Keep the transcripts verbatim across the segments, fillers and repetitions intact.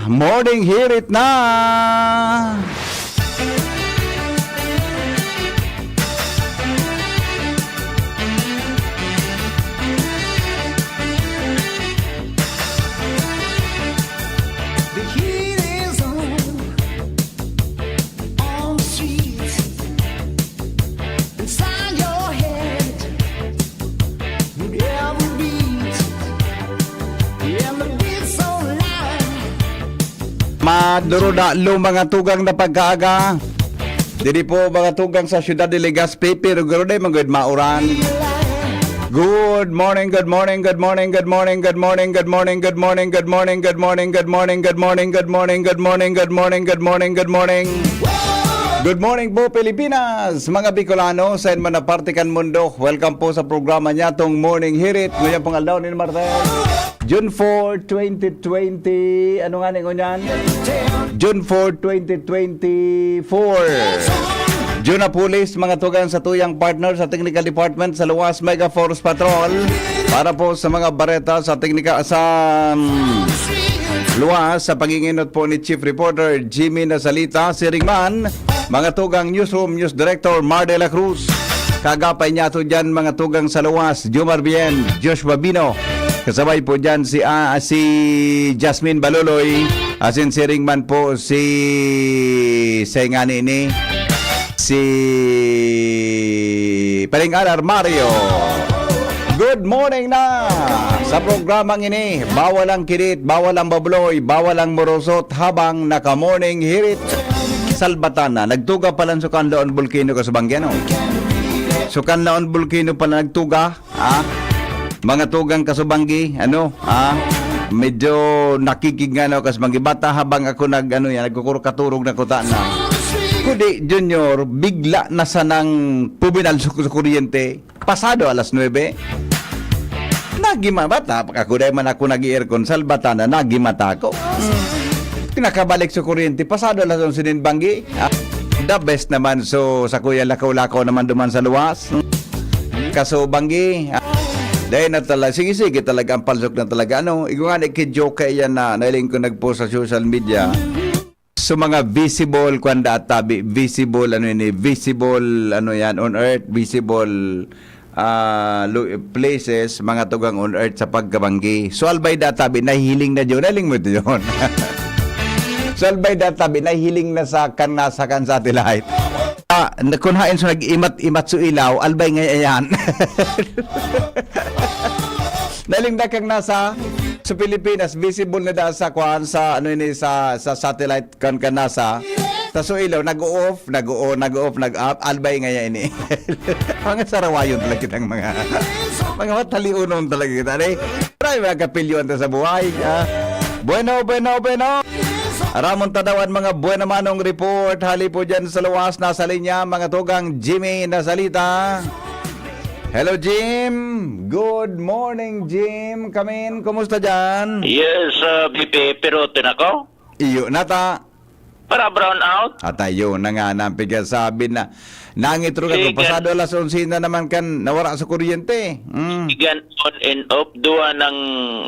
Morning Hirit na! The heat is on, on the streets, inside your head, with every beat, and the beat so loud. Maduro na lo, mga tugang na pagkaaga. Diri po, mga tugang sa siyudad ni Legazpi, pero garo na man gud mauran. Good morning, good morning, good morning, good morning, good morning, good morning, good morning, good morning, good morning, good morning, good morning, good morning, good morning, good morning, good morning, good morning. Good morning po, Pilipinas, mga Bicolano, sa man na parte kan mundo. Welcome po sa programa niya, tong Morning Hirit. Ngayon pong aldaw ni Martes, June four, twenty twenty. Ano nga ni ngunyan? June four, twenty twenty-four. June Apulis, mga tugang sa tuyang partner sa technical department sa Luwas Mega Force Patrol. Para po sa mga bareta sa teknika sa, mm, Luwas, sa pag-iinot po ni Chief Reporter Jimmy Nasalita, siring man, mga tugang Newsroom News Director Mar de la Cruz. Kagapay niya to dyan, mga tugang sa Luwas, Jomar Bien, Joshua Bino. Kasabay po dyan si, ah, si Jasmine Baloloy. Asin siring man po si, si ngani ni, si Paring Alar Mario. Good morning na! Sa programang ini, bawal ang kirit, bawal ang babloy, bawal ang morosot habang naka-morning hirit. Salbatan na. Nagtuga pa lang sa Kanlaon Volcano, Kasubanggi, ano? So, Kanlaon Volcano pala nagtuga, ha? Mga tugang Kasubanggi, ano, ha? Medyo nakikig nga, no, Kasubanggi. Bata habang ako nag, ano yan, nagkukurkaturog na kuta na. Kudi, Junior, bigla na sanang puminalsok sa kuryente. Pasado alas nuebe. Nagima-, bata, ako dahil man ako nag-aircon, salbatan na, nagimata ako. Nakabalik sa kuryente, pasado alas onse nin banggi. Ah, the best naman, so, sa kuya lakaw-lakaw naman duman sa luwas. Kaso banggi, ah, dahil na talaga, sige-sige talaga, ang palsok na talaga. Ano, igo nga, nagki-joke yan na, nailing ko nag-post sa social media. So, mga visible, kwan da tabi, visible, ano yun eh, visible, ano yan, on earth, visible, ah, lu-, places, mga tugang on earth sa pagkabanggi. So, albay da tabi, nahihiling na yun, nahiling mo ito yun. So, albay da tabi, nahihiling na sa kan, nasa kan satellite. Ah, na-, kun hain so nag-imat-imat so ilaw, albay ngay ayan. Nahiling da kang nasa sa Pilipinas, visible na da sa kwan, sa ano ini, sa, sa satellite kan, kan nasa. Ta so ilaw, nag-o-off, nag-o-on, nag-o-off, nag-up, albay ngaya ini. Mga sarawayon talaga kitang mga, mga mataliunon talaga kita, eh. Maraming mga kapilyoan ta sa buhay, ha? Bueno, bueno, bueno. Aramon ta daw an mga buena manong report. Hali po dyan sa luwas, nasa linya, mga tugang Jimmy Nasalita. Hello, Jim. Good morning, Jim. Kamin, kumusta dyan? Yes, ah, B P, pero ito na ko. Iyo, nata. Para brown out. At ayun na nga, napigasabi na. Nangitro ka, Sige. Pasado alas onse na naman kan nawara sa kuryente. Mm. Sigan on and off, duwa ng,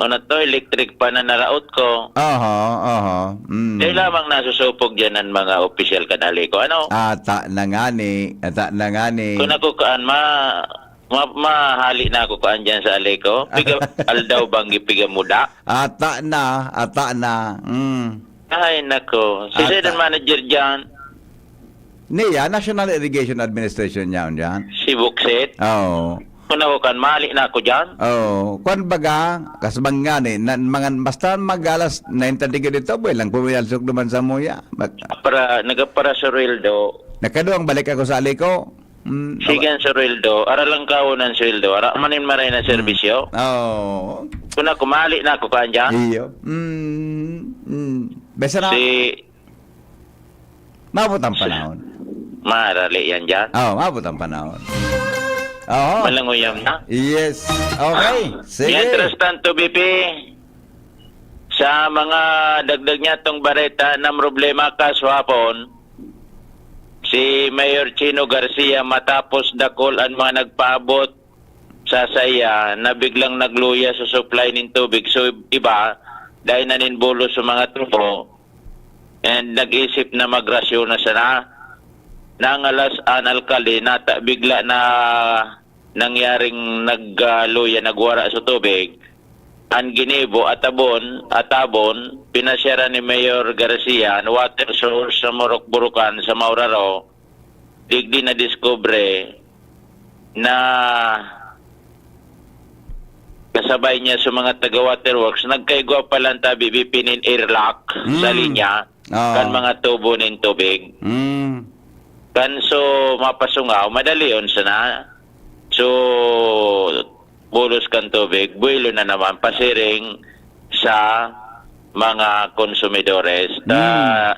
ano to, electric pa na naraot ko. Aha, aha. Mm. Dahil lamang nasusupog dyan ang mga opisyal kan Aleco, ano? Ata na nga ni, ata na nga ni. Kung ako kaan, ma-, ma-, mahali na ako kaan dyan sa Aleco. Piga aldaw banggi, piga muda. Ata na, ata na. Mm. Ay, nako. Si Ata. Sir manager dyan. Niya, National Irrigation Administration niya, dyan. Si Buksit. Oo. Kung ako kan, mali na ako dyan. Oo. Kwan baga, kasbang nga ni, na, mga, basta mag-alas nine thirty ka dito, buhay lang, pumiyagsok naman sa muya. Mag- Para, nagpara sa Rildo. Nakaduang balik ako sa Aleco. Mm, Sigan sa Rildo, ara lang kaon ang sweldo, ara man yung maray na Mm. serbisyo. Oo. Kung ako, mali na ako kan dyan. Iyo. Mm, mm. Basta na, Si maabot ang panahon. Marali yan dyan. Oo, maabot ang panahon. Oo. Malanguyam na. Yes. Okay. Sige. Mientras tanto, B P, sa mga dagdag niya tong bareta na problema ka sa hapon, si Mayor Chino Garcia, matapos dakul ang mga nagpaabot sa saya na biglang nagluya sa supply nin tubig. So, iba, dai na nin bulos sa mga tubo, and nag-isip na magrasyon na sana. Nangalas an alkalde, nata-, bigla na nangyaring nagluya, nagwara sa tubig. An ginibo, atabon, atabon, pinasyaran ni Mayor Garcia an water source sa Morok-Burukan sa Mauraro. Digdi nadiskubre na kasabay niya sa mga taga-waterworks, nagkaigwa pa lang tabi bipinin airlock sa Mm. linya Oo. kan mga tubo nin tubig. Mm. Kan so mapasungaw, madalion sana. So, bulos kan tubig, buwelo na naman, pasiring sa mga konsumidores. Ta-,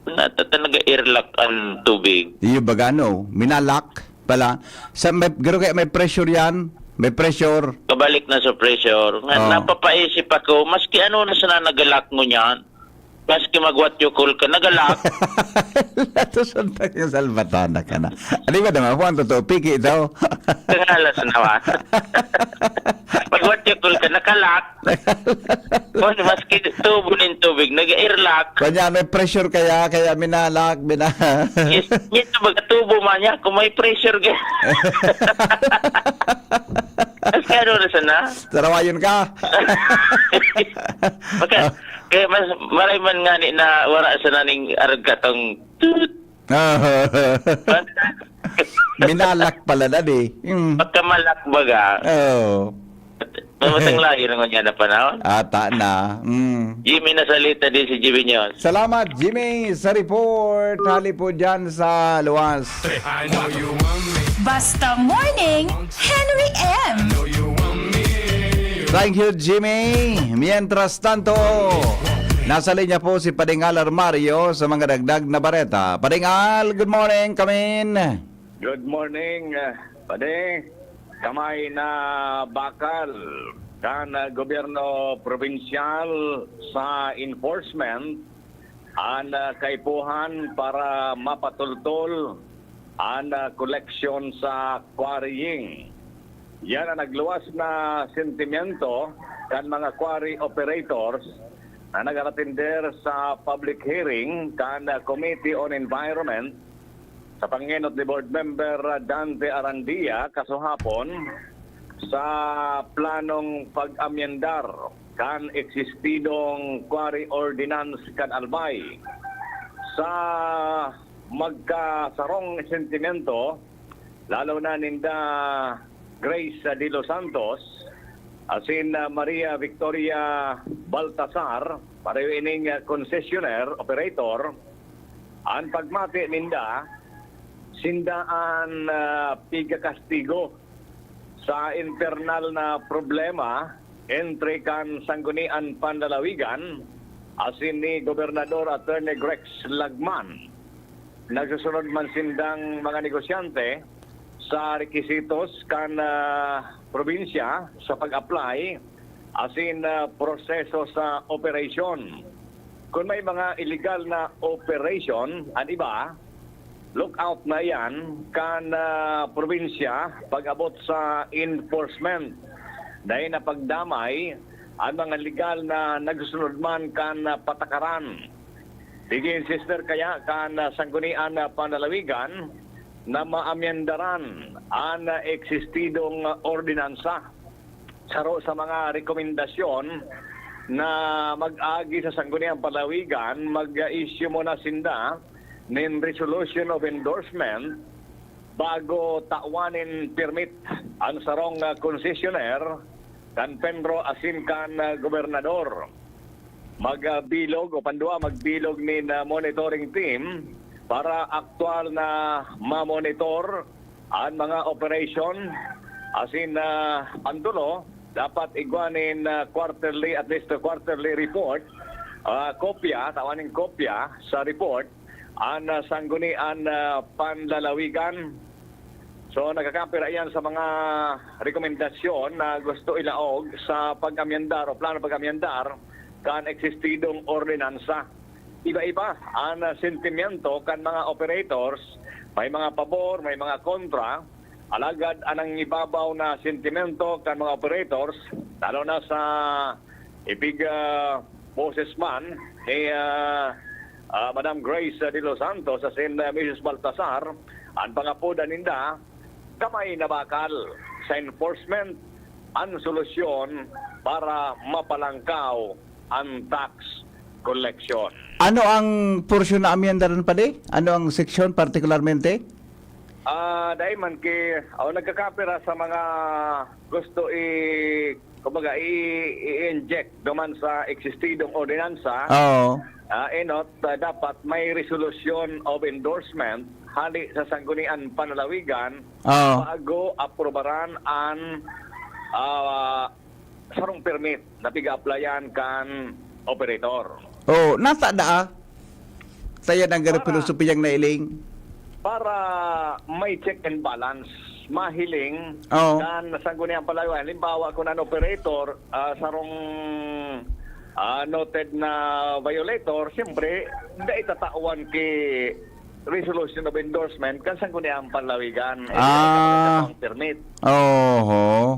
Mm. na, ta-, talaga airlock ang tubig. Iyo baga, no? Minalak pala. Sa may, garo kaya may pressure yan? May pressure? Kabalik na sa pressure. Nga, Oh. napapaisip ako, maski ano na sana nagalak mo niyan, maski mag-what you call ka, nagalak. Latusan ta yung salbatana ka na. Ano ba naman? Kung ang totoo, piki daw. Kangalas naman. Mag-what you call ka, nakalak. Kung maski tubo nin tubig, nag-airlock. Kanya, may pressure kaya, kaya minalak, mina- Yes, yes, magkatubo man niya, kung may pressure ka. Mas kano na sana? Sarawayon ka. Maka-, kaya mas, maray man nga ni na wala sana ning arag katong toot. Ah. Minalak pala na di. Mm. Pagkamalak baga. Oo. Mamatang layo na ngunyan na panahon. Ata na. Mm. Jimmy Nasalita, D C G B News. Salamat, Jimmy, sa report. Hali po dyan sa luwas. Basta Morning, Henry M. Thank you, Jimmy. Mientras tanto, nasa linya po si Pading Al Armario sa mga dagdag na bareta. Pading Al, good morning, kamin. Good morning, ah, Padi. Kamay na bakal kan, ah, gobyerno probinsyal sa enforcement an, ah, kaipuhan para mapatultol an, ah, koleksyon sa quarrying. Yan ang nagluwas na sentimiento kan mga quarry operators na nag-atender sa public hearing kan, ah, Committee on Environment sa pangenot ni Board Member Dante Arandia kasuhapon sa planong pag-amyendar kan eksistidong quarry ordinance kan Albay. Sa magkasarong sentimento, lalo na ninda Grace de los Santos asin, ah, Maria Victoria Baltasar, pareho ining, ah, concessionaire, operator, an pagmati ninda, sinda an, ah, pigakastigo sa internal na problema entre kan Sanggunian Panlalawigan asin ni Gobernador Attorney Grex Lagman. Nagsusunod man sindang mga negosyante sa requisitos kan, ah, probinsya sa pag-apply asin, ah, proseso sa operasyon. Kun may mga illegal na operation an iba, look out na iyan kan, ah, probinsya pag-abot sa enforcement. Dai na pagdamay an mga legal na nagsusunod man kan, ah, patakaran. Nag-i-insistir kaya kan, ah, Sanggunian na Panlalawigan na maamyendaran an, ah, eksistidong, ah, ordinansa. Saro sa mga rekomendasyon na mag-agi sa Sangguniang Panlalawigan, mag-issue muna sinda nin Resolution of Endorsement bago tawan nin permit an sarong, ah, concessionaire kan PENRO asin kan, ah, gobernador. Magbilog o pandua, magbilog nin, ah, monitoring team para aktual na mamonitor an mga operation asin, ah, an tulo dapat igwa nin, ah, quarterly, at least quarterly report, ah, kopya, tawan nin kopya sa report an, ah, Sanggunian, ah, Panlalawigan. So, nakakapira iyan sa mga rekomendasyon na gusto ilaog sa pag-amyendar o plano pag-amyendar kan eksistidong ordinansa. Iba-iba an, ah, sentimiento kan mga operators, may mga pabor, may mga kontra, alagad an nangibabaw na sentimiento kan mga operators, lalo na sa ipig, ah, boses man ni, ah, ah, Madam Grace de los Santos asin, ah, Misis Baltasar, an pangapodan ninda, kamay na bakal sa enforcement an solusyon para mapalangkaw an tax collection. Ano ang porsyon na amiyandaran, padi? Ano ang seksyon partikularmente? Ah, dai man ki, o, nagkakapira sa mga gusto i-, kumbaga, i-, i-inject duman sa eksistidong ordinansa. Oo. Ah, enot, ah, dapat may resolution of endorsement hali sa Sangguniang Panlalawigan Oo. bago aprobaran an, ah, sarong permit na piga-applyan kan operator. Oh, nata daa. Kaya nang garo Para filosopiyang nailing. Para may check and balance, mahiling Oo. kan Sangguniang Panlalawigan. Halimbawa, kung an operator, ah, sarong, ah, noted na violator, siyempre, dai tatawan ki resolution of endorsement kan Sangguniang Panlalawigan. Eh, Ah. ang permit. Oho.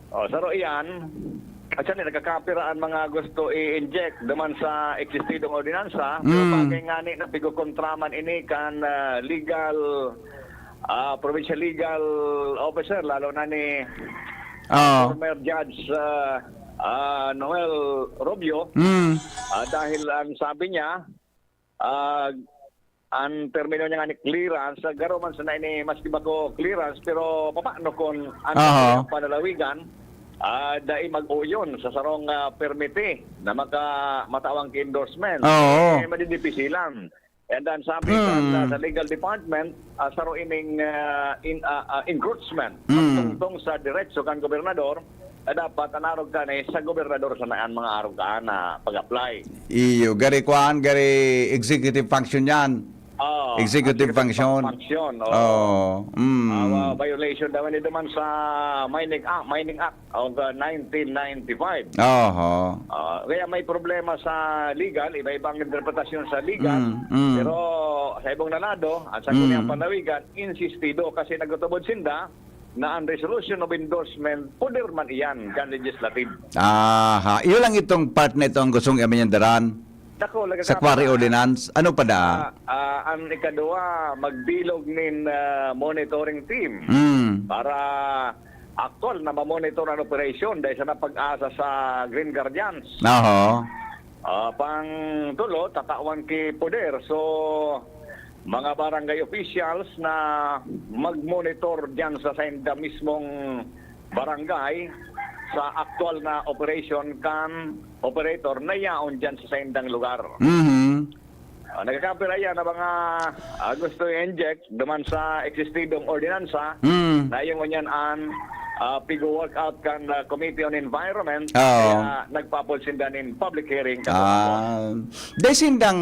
Oh, saro iyan. Actually, nagkakapira an mga gusto i-inject duman sa eksistidong ordinansa, pero Mm. bagay ngani na pigkokontra man ini kan, ah, legal, ah, provincial legal officer, lalo na ni Oo. former Judge, ah, ah, Noel Rubio, Mm. ah, dahil ang sabi niya, ah, an termino niya nga ni clearance, ah, garo man sana ini maski bako clearance, pero papaano kun an Aha. Panlalawigan, ah, dai mag-uyon sa sarong, ah, permiti na maka-, matawan ki endorsement? Oo. Eh, madidipisilan. And then sabi sa, Hmm. sa legal department, ah, saro ining, ah, in-, ah, ah, encroachment Hmm. pagtungtong sa diretso kan gobernador, na dapat an arog kan sa gobernador sana an mga arog kan na pag-apply. Iyo, gari kuan, gari executive function yan. Oo, Executive executive function. function, oo. Oo, mm. Ah, violation daw ini duman sa Mining Act, Mining Act of, uh, nineteen ninety-five. Oho. Ah, kaya may problema sa legal, iba-ibang interpretasyon sa legal, Mm, mm. pero sa ibong nanado, at sa Mm. Sangguniang Panlalawigan, insistido kasi nagtutubod sinda na ang resolution of endorsement, poder man iyan kan legislative. Aha. Iyo lang itong part na ito ang gustong i-amenyandaran Nako, laga sa ka quarry pa. ordinance. Ano pa da? Ah, ah, ang ikaduha, magbilog nin, ah, monitoring team Mm. para aktual na mamonitor ang operasyon dahil sa napag-asa sa Green Guardians. Oho. Ah, pangtulo, tatawan ki poder. So, mga barangay officials na mag-monitor diyan sa sainda mismong barangay sa aktual na operation kan operator na yaon diyan sa saindang lugar. Mhm. Ah, nagkakapira yan na mga, ah, gusto i-inject duman sa eksistidong ordinansa Mm. na yung ngunyan an, ah, pigo-work out kan, ah, Committee on Environment, Oo. kaya nagpapulsinda nin public hearing. Ah, dai sindang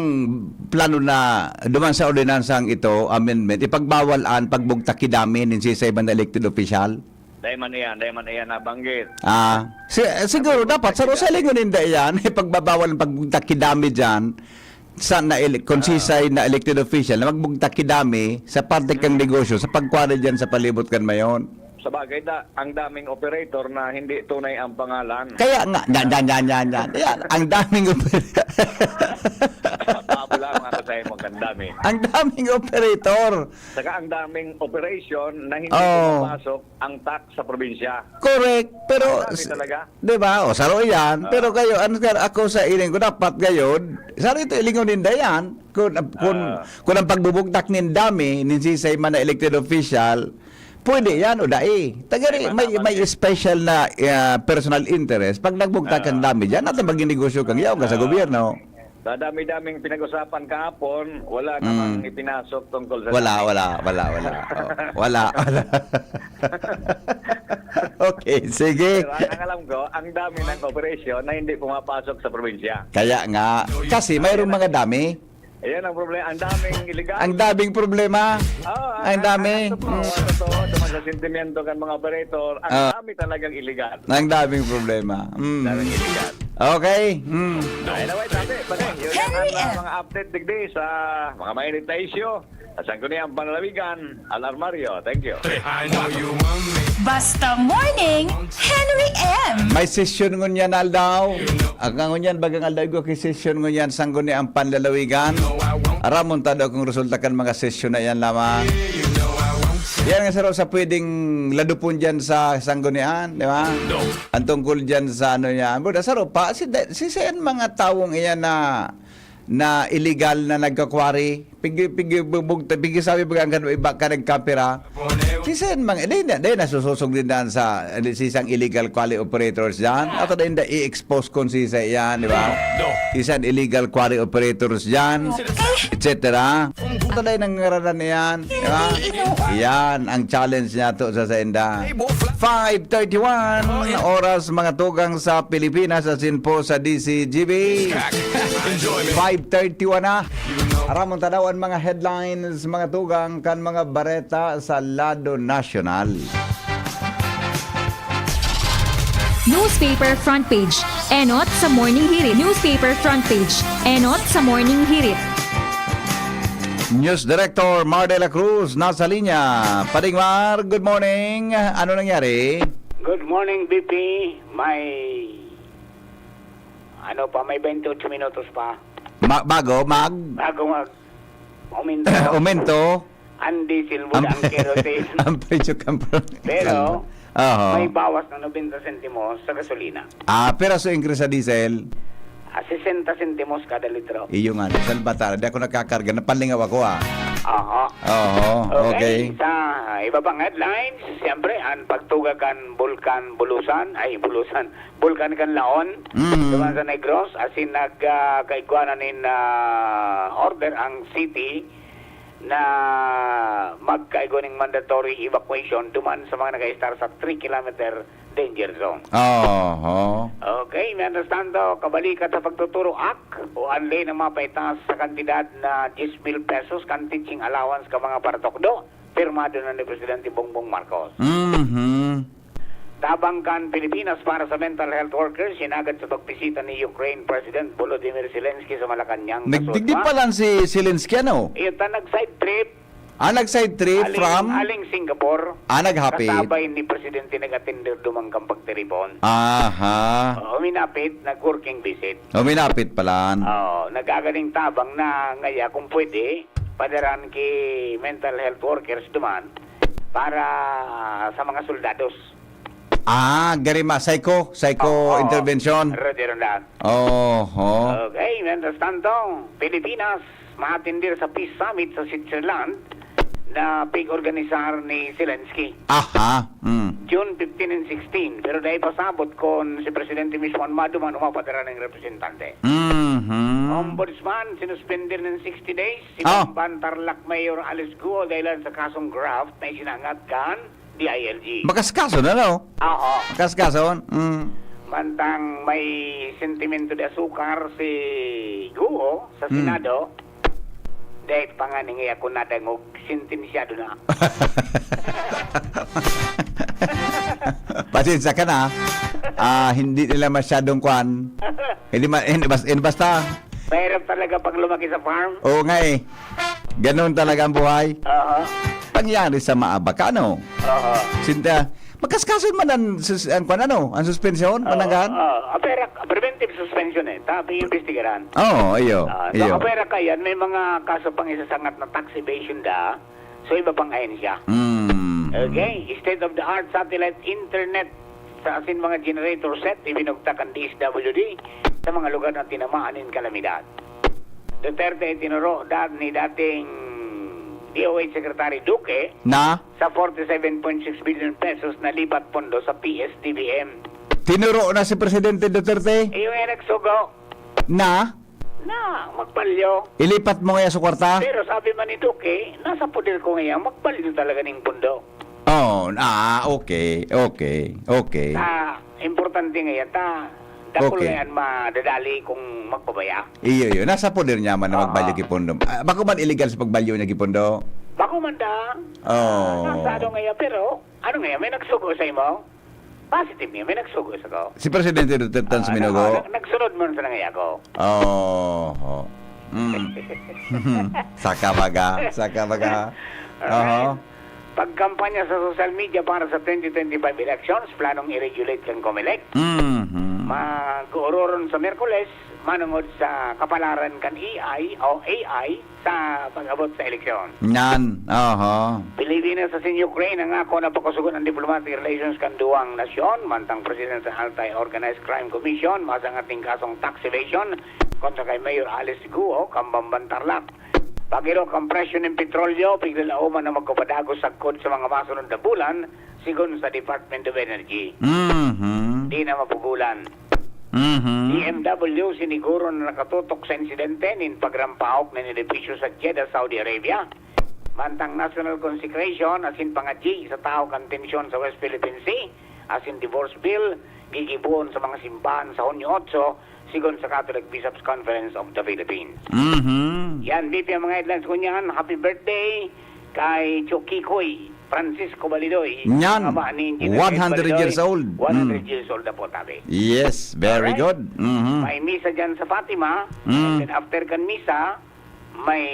plano na duman sa ordinansang ito, amendment, ipagbawal an pagbugtak ki dami nin sisay man na elected official? Dai man iyan, dai man iyan nabanggit. Ah, si-, siguro Ang dapat sa pagbugtak ki Rosalingon ninda iyan, ipagbabawal ang pagbugtak ki dami diyan sa na ele-, kung Ah. sisay na elected official na magbugtak ki dami sa parte kang Hmm. negosyo, sa pagkwari diyan sa palibot kan Mayon. Sabagay, da-, ang daming operator na hindi tunay ang pangalan. Kaya nga, yan, yan, yan, yan, yan. Yan, ang daming oper-, Babo lang, mga kasay mo, ang dami. Ang daming operator. Saka ang daming operation na hindi Oo. pumapasok ang tax sa probinsya. Correct. Pero, Ang dami s-, talaga. di ba? O, saro yan. Oo. Pero kayo, ano ka, ako sa iling ko, dapat gayon, saro ito ilingon ninda yan. Kung, kung, Ah. kung ang pagbubugtak nin dami, nin sisay man na elected official, pwede yan o dai. Tagari, Ay, may, mataman may eh. special na, ah, personal interest. Pag nagbugtak ang Ah. dami dyan, natin maging negosyo kang yaw ka sa Ah. gobyerno. Sa dami-daming pinag-usapan kahapon, wala Mm. namang ipinasok tungkol sa Wala, dami. wala, wala, wala. Oh, wala, wala. Okay, sige. Pero ang, ang alam ko, ang dami ng operasyon na hindi pumapasok sa probinsya. Kaya nga, kasi mayroong mga dami. Ayan ang problema. Ang daming illegal. Ang daming problema. Oo, Ang ang, dami. ang, ang totoo, Mm. ang totoo, duman sa sentimiento kan mga operator, ang Ah. dami talagang illegal. Ang daming problema. Mm. Daming illegal. Okay. Mm. Ay, naway, sabi, pare, yun ang, Henry ang, M. mga update digdi sa mga mainit na isyu. At saan ko niya ang panlalawigan, Alarmario. Thank you. I know you want me. Basta Morning, Henry M. May sesyon ngunyan aldaw. Ang ngunyan, bagang aldaw, igwa ki sesyon ngunyan, sangguniang panlalawigan. Aramon ta daw kung resulta kan mga sesyon na yan lamang. Yan nga saro sa pwedeng ladupon dyan sa sanggunian, di ba? Ang tungkol dyan sa ano yan. Buda saro pa, si, si, si mga tawong iyan na na illegal na nagkakwari. Pigi, pigi, bubug-, pigi sabi baga ang kan iba ka nagkapira. Sisan mga, di na, di na sususog din daan sa, di, sisang illegal quarry operators dyan. Ato na inda i-expose kung sisa yan, di ba? Sisan illegal quarry operators dyan, et cetera. Ato na yung nangaranan yan, di ba? Yan ang challenge niya to sa, sa inda. Five thirty-one, oras mga tugang sa Pilipinas, asin po sa D C G B. Five thirty-one na. Aramon tanawan mga headlines, mga tugang kan mga bareta sa lado nasyonal. Newspaper front page. Enot sa Morning Hirit. Newspaper front page. Enot sa Morning Hirit. News Director Mar de la Cruz nasa linya. Pading Mar, good morning. Ano nangyari? Good morning, B P. May ano pa, may twenty-eight minutos pa. Ma-, bago, mag? Bago mag uminto. Uminto? Ang diesel wood, ang kerosene. Ang presyo kan pro-, pero, Oho. May bawas na nobenta sentimos sa gasolina. Ah, pero sa increase sa diesel? Ah, sesenta sentimos kada litro. Iyo nga, salbatara. Di ako nakakarga. Napalingaw ako, ah. Oho. Oho, okay. Okay. Sa iba pang headlines, siyempre, ang pagtuga kan Bulkan Bulusan, ay, Bulusan, Bulkan kan Laon, Mm. duman sa Negros, asin nag, ah, kaigwanan nin, ah, order ang city na magkaigwa ning mandatory evacuation duman sa mga nag-estar sa three kilometer danger zone. Oho. Okay, mientras tanto, kabalikat sa pagtuturo, ak, o anli na mapaitas sa kantidad na diyes mil pesos kan teaching allowance ka mga paratukdo, pirmado na ni Presidente Bongbong Marcos. Mhm. Tabang kan Pilipinas para sa mental health workers, hinagad sa pagbisita ni Ukraine President Volodymyr Zelensky sa Malacañang, Nagdigdi Kasudma. Pala si Zelensky, ano? Iyo ta, nag-side trip. Ah, nag-side trip Aling, from? Aling Singapore. Ah, naghapit. Kasabay ni Presidente nag-atender duman kan pagtiripon. Aha. Oo, minapit, nag-working visit. Oh, minapit pala. Oo, nagagaling tabang na ngaya kung pwede, padaran ki mental health workers duman para sa mga soldados. Ah, gari ma, psycho, psycho Oo. intervention. Roger on that. Oho. Okay, mientras tanto, Pilipinas, maatendir sa Peace Summit sa Switzerland na pig-organisar ni Zelensky. Aha. Mm. June fifteen and sixteen, pero dai pa sabot kon si Presidente mismo an maduman o mapadara ning representante. Mhm. Ombudsman, sinuspender nin sixty days si Ah. Bamban Tarlac Mayor Alice Guo dahilan sa kasong graft na isinangat kan D I L G. Makaskaso na, no? Oo. Makaskaso, mm. Mantang may sentimento de asukar si Guo sa Mm. Senado, dahil pa nga ni ngaya ko nadangog, sentensyado na. Pasensya ka na. Ah, hindi nila masyadong kwan. Hindi ma-, hindi bas-, hindi basta. Mahirap talaga pag lumaki sa farm. Oo nga eh. Ganun talaga ang buhay. Oo. Pangyari sa maabak, ano? Oo. Sinta, makaskaso man ang sus-, ang kwan, ano? Ang suspensyon, Oo, managan? Oo. Ah, pero preventive suspension eh. Tapi yung investigaran. Oo, iyo, Ah, so, iyo. Kapag kaya, may mga kaso pang isasangat na tax evasion da. So, iba pang ahensya. Mm. Okay? State-of-the-art satellite internet sa asin mga generator set, ibinugtak ang D S W D sa mga lugar na tinamaan nin kalamidad. Duterte itinuro dat ni dating D O H Secretary Duque Na? sa forty-seven point six billion pesos na lipat pondo sa P S D B M. Tinuro na si Presidente Duterte? Iyo nga nagsugo. Na? Na, magbalyo. Ilipat mo kaya sa kwarta? Pero sabi man ni Duque, nasa poder ko ngayon, magbalyo talaga ning pondo. Oh, ah, okay, okay, okay. Ta, importante ngayon, ta, dakul Okay. na yan madadali kung magpabaya. Iyo, iyo. Nasa poder niya man na Oo. magbalyo ki pondo. Ah, bako man illegal sa pagbalyo niya ki pondo? Bako man da. Oo. Ah, nasa ano ngayon, pero, ano ngayon, may nagsugo sa imo? Positive niya, may nagsugo sa ko. Si Presidente Duterte ang Ah, suminugo? nag-, nagsunod man sa nangyay ako. Oo, oo. Mm. Saka baga, saka baga. Alright. Oho. Pagkampanya sa social media para sa twenty twenty-five elections, planong i-regulate kan Comelec. Mhm. Mag-uroron sa Miyerkules, manongod sa kapalaran kan A I o A I sa pag-abot sa eleksyon. Yan, oho. Pilipinas asin Ukraine nangako na pakusogon an diplomatic relations kan duwang nasyon, mantang presidente sa Anti-Organized Crime Commission masangat nin kasong tax evasion kontra kay Mayor Alice Guo kan Bamban Tarlac. Pag-iro kan presyo nin petrolyo, piglalaoman na magpapadagos sagkod sa mga masunod na bulan, sigon sa Department of Energy. Mhm. Di na mapugulan. Mhm. B M W siniguro na nakatutok sa insidente nin pagrampahok nin edipisyo sa Jeddah, Saudi Arabia. Mantang national consecration asin pangadyi sa tahaw kan tensyon sa West Philippine Sea asin divorce bill, gigibohon sa mga simbahan sa Hunyo otso, sigon sa Catholic Bishops' Conference of the Philippines. Mhm. Yan, B P, ang mga headlines ngunyan. Happy birthday kay Tio Kikoy Francisco Balidoy, Nyan, ang ama ni Engineer Ed one hundred Balidoy, years old. Mm. One hundred years old na po, tabi. Yes, very Alright. good. Mhm. May misa dyan sa Fatima. Mm. And then after kan misa, may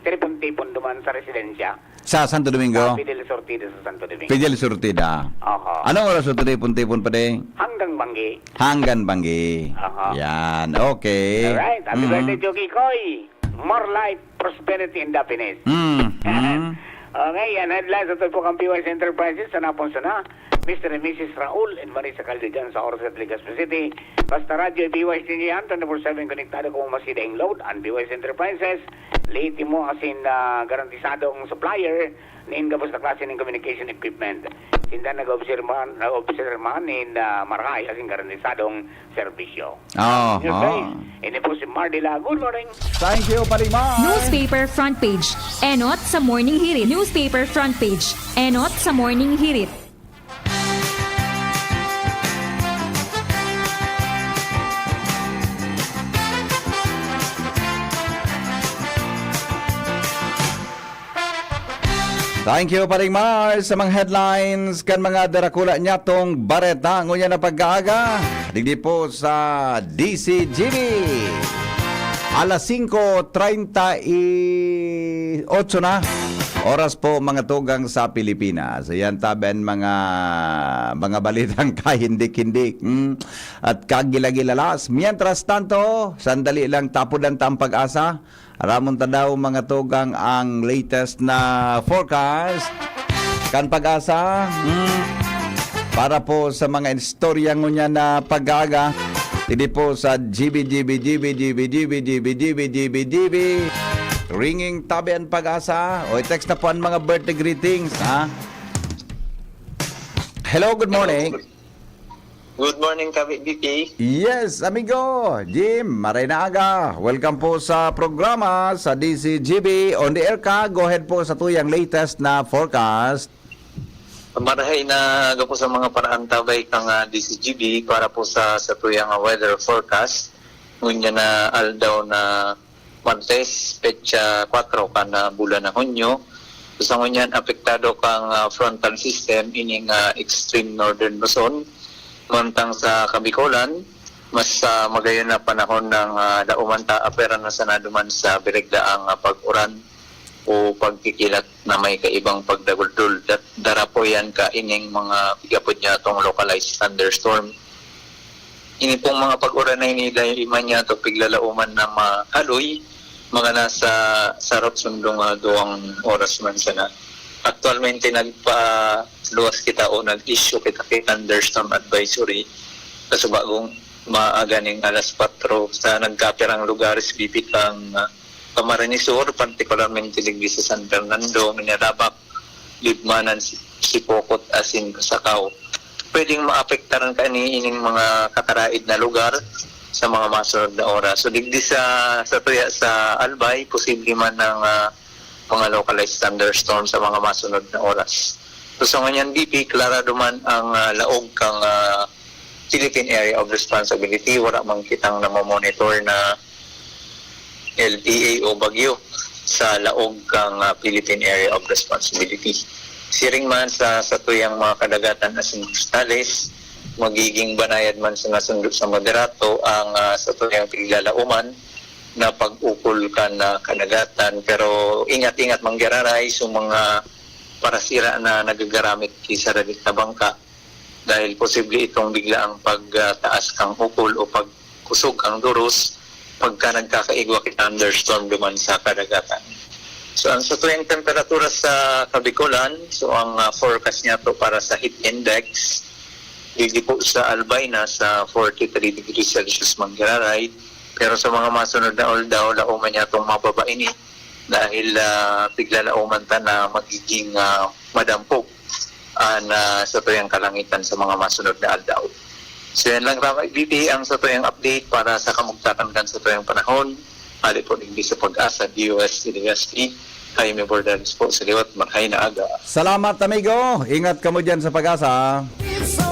tripon-tipon duman sa residensya. Sa Santo Domingo? Sa Fidel Sortida sa Santo Domingo. Fidel Sortida. Oho. Anong oras ang tripon-tipon, pare? Hanggang banggi. Hanggang banggi. Oho. Yan. Okay. Alright. Happy Mhm. birthday, Tio Kikoy. More life, prosperity, and happiness. Mhm. Okay, yan headlines sa Tulpo kan P Y S Enterprises sa napon sana. Mister and Missus Raul and Marisa Caldejan sa oras at Legazpi City. Basta radyo, B Y S T N G yan, twenty-four seven konektado kung masida ang load. Ang B Y S Enterprises, Leyte mo asin, ah, garantisadong supplier nin gabos na klase nin communication equipment. Sinda nag-obserma, nag-obserma nin, ah, marahay asin garantisadong serbisyo. Aha. News Day. Ini po si Mardila. Good morning. Thank you, Pare Mar. Newspaper front page. Enot sa Morning Hirit. Newspaper front page. Enot sa Morning Hirit. Thank you, Paring Mars, sa mga headlines kan mga darakula niyatong bareta ngunyan na pag-aaga. Digdi po sa D C G B. Alas singko treinta y ocho na. Oras po, mga tugang sa Pilipinas. Ayan, tabi an mga, mga balitang kahindik-hindik, hmm, at kagilagilalas. Mientras tanto, sandali lang, tapodan ta ang Pag-asa. Aramon ta daw, mga tugang, ang latest na forecast kan Pag-asa. Hmm. Para po sa mga istorya ngunyan na pag-aaga, digdi po sa G B, G B, G B, Ringing Tabi an Pag-asa. O, i-text na po ang mga birthday greetings, ha? Hello, good morning. Good morning, Kabi B P. Yes, amigo. Jim, maray na aga. Welcome po sa programa sa D C G B. On the air ka. Go ahead po sa tuyang latest na forecast. Marahay na aga po sa mga paraantabay kang, ah, D C G B para po sa, sa tuyang, ah, weather forecast. Ngunyan na aldaw na Martes, petsa kwatro kan, ah, bulan na Hunyo. Sa ngunyan, apektado kang, ah, frontal system ining, ah, extreme northern Luzon. Mantang sa Kabikolan, mas, ah, magayon na panahon ng, ah, dauman ta, apera na sana duman sa birigda ang, ah, pag-uran o pagkikilat na may kaibang pagdaguldol. Dat-, dara po yan kaining mga pigapod niya atong localized thunderstorm. Ini pong mga pag-uran na ini, dahil iman niya ito piglalauman na mahaloy, mga nasa sarot sundong, ah, duwang oras man sana. Aktualmente, nagpaluwas kita o nag-issue kita kay thunderstorm advisory sa subagong maaga ning alas kwatro sa nagkapirang lugares, bibitang, ah, Camarines Sur, partikularmente digdi sa San Fernando, Minalabac, Libmanan, Si-, Sipocot, asin Cusacao. Pwedeng maapektaran kani ining mga kakaraid na lugar sa mga masunod na oras. So, digdi sa, sa tuya sa Albay, posible man ang, ah, mga localized thunderstorm sa mga masunod na oras. So, sa ngunyan, B P, klarado man ang, ah, laog kang, ah, Philippine Area of Responsibility. Wala man kitang namomonitor na L T A o bagyo sa laog kang, ah, Philippine Area of Responsibility. Siring man sa satuyang mga kadagatan asin kostales, magiging banayad man sa nasundo sa moderato ang, ah, satuyang piglalauman na pag-ukol kan, ah, kadagatan. Pero ingat-ingat manggiraray sa mga parasira na nagagaramit ki sa dalit na bangka dahil posible itong biglaang pagtaas kang ukol o pagkusog kang duros pagka nagkakaigwa ki thunderstorm duman sa kadagatan. So, ang satuyang temperatura sa Kabikolan, so ang ah, forecast niya to para sa heat index, digdi po sa Albay, nasa forty-three degrees Celsius manggiraray. Pero sa mga masunod na aldaw, lauman niya itong mababa ini dahil ah, tiglalauman ta na magiging ah, madampog ang ah, satuyang kalangitan sa mga masunod na aldaw. So yan lang, Rama Ibiti, ang satuyang update para sa kamugtakan kan satuyang panahon. Hali po digdi sa Pag-asa, D O S T D S P. Jaime Bordales po sa liwat, marhay na aga. Salamat, amigo. Ingat kamo dyan sa Pag-asa.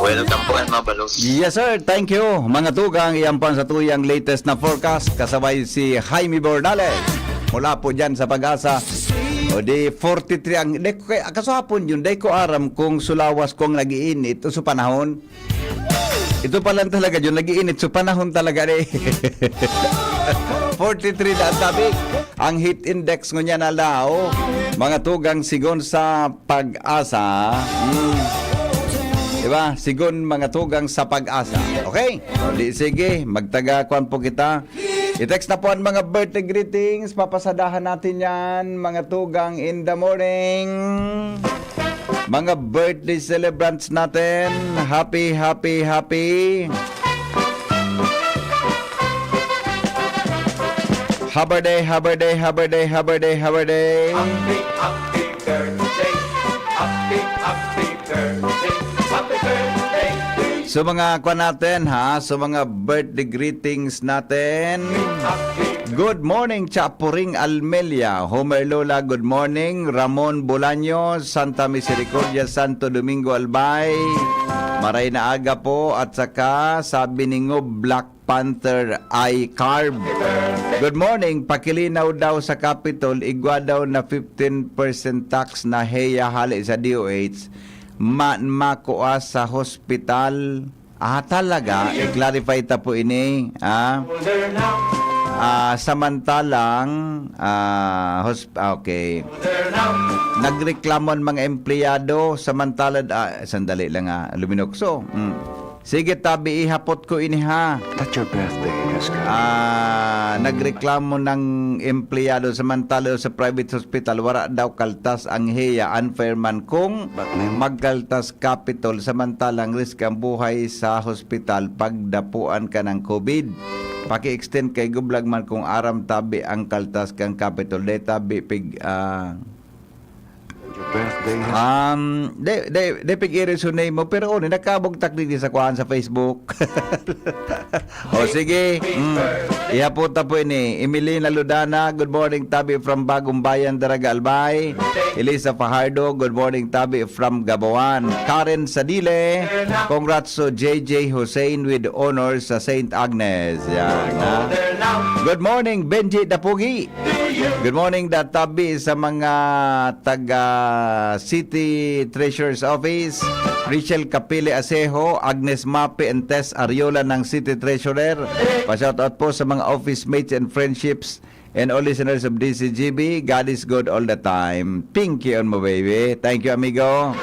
Welcome po, Emma Balos. Yes, sir. Thank you. Mga tugang, iyan po ang satuyang latest na forecast. Kasabay si Jaime Bordales. Mula po dyan sa Pag-asa. O di, forty-three ang... Di, ko kaya, kaso hapon yun, di ko aram kung sulawas kung nag-iinit o sa panahon. Ito pa lang talaga yun, nag-iinit. So, panahon talaga eh. forty-three na ang tabi. Ang heat index ngunyan na lao, mga tugang sigon sa Pag-asa. Hmm. Diba? Sigon mga tugang sa Pag-asa. Okay? O, di sige, magtaga kwan po kita. I-text na po ang mga birthday greetings. Papasadahan natin yan, mga tugang in the morning. Mga birthday celebrants natin, happy, happy, happy. Happy birthday, happy birthday, happy birthday, happy birthday, happy birthday. Happy, happy birthday. Happy, happy birthday. Happy birthday. So mga kwan natin ha, so mga birthday greetings natin. Good morning, Chapuring Almelia. Homer Lola, good morning. Ramon Bolaños, Santa Misericordia, Santo Domingo, Albay. Maray na aga po. At saka, sabi ni Ngob Black Panther Eye Carb. Good morning. Pakilinaw daw sa Capitol, igwa daw na fifteen percent tax na heya hale sa D O H. Ma-, makua sa hospital. Ah, talaga? I-clarify ta po ini, ah. Ah, samantalang, ah, hosp-, ah, okay. Nagreklamo ang mga empleyado, samantalang, ah, sandali lang, ah, luminukso. Mm. Sige, tabi, ihapot ko ini, ha. That your birthday has come. Ah, nagreklamo ng empleyado, samantala sa private hospital, wala daw kaltas ang heya, unfair man kung But may magkaltas Capitol, samantalang risk ang buhay sa hospital pag dapuan ka ng COVID. Paki-extend kay Gublag man kung aram tabi ang kaltas kang Capitol. Dai tabi pig, ah, Your birthday has Um, de, de, de pig-iri sunay mo, pero oni, nakabugtak din sa kuhaan sa Facebook. O sige, mm, ihapot ta po ini. Emelina Ludana, good morning, tabi from Bagong Bayan, Daraga, Albay. Elisa Fajardo, good morning, tabi from Gabawan. Karen Sadile, congrats to J J Hussein with honors sa Saint Agnes. Yan, ha? Good morning, Benji Dapugi. Good morning, da tabi sa mga taga City Treasurer's Office. Rachel Kapili Asejo, Agnes Mapi, and Tess Ariola ng City Treasurer. Pa-shoutout po sa mga office mates and friendships and all listeners of D C G B. God is good all the time. Pinky on mo, baby. Thank you, amigo.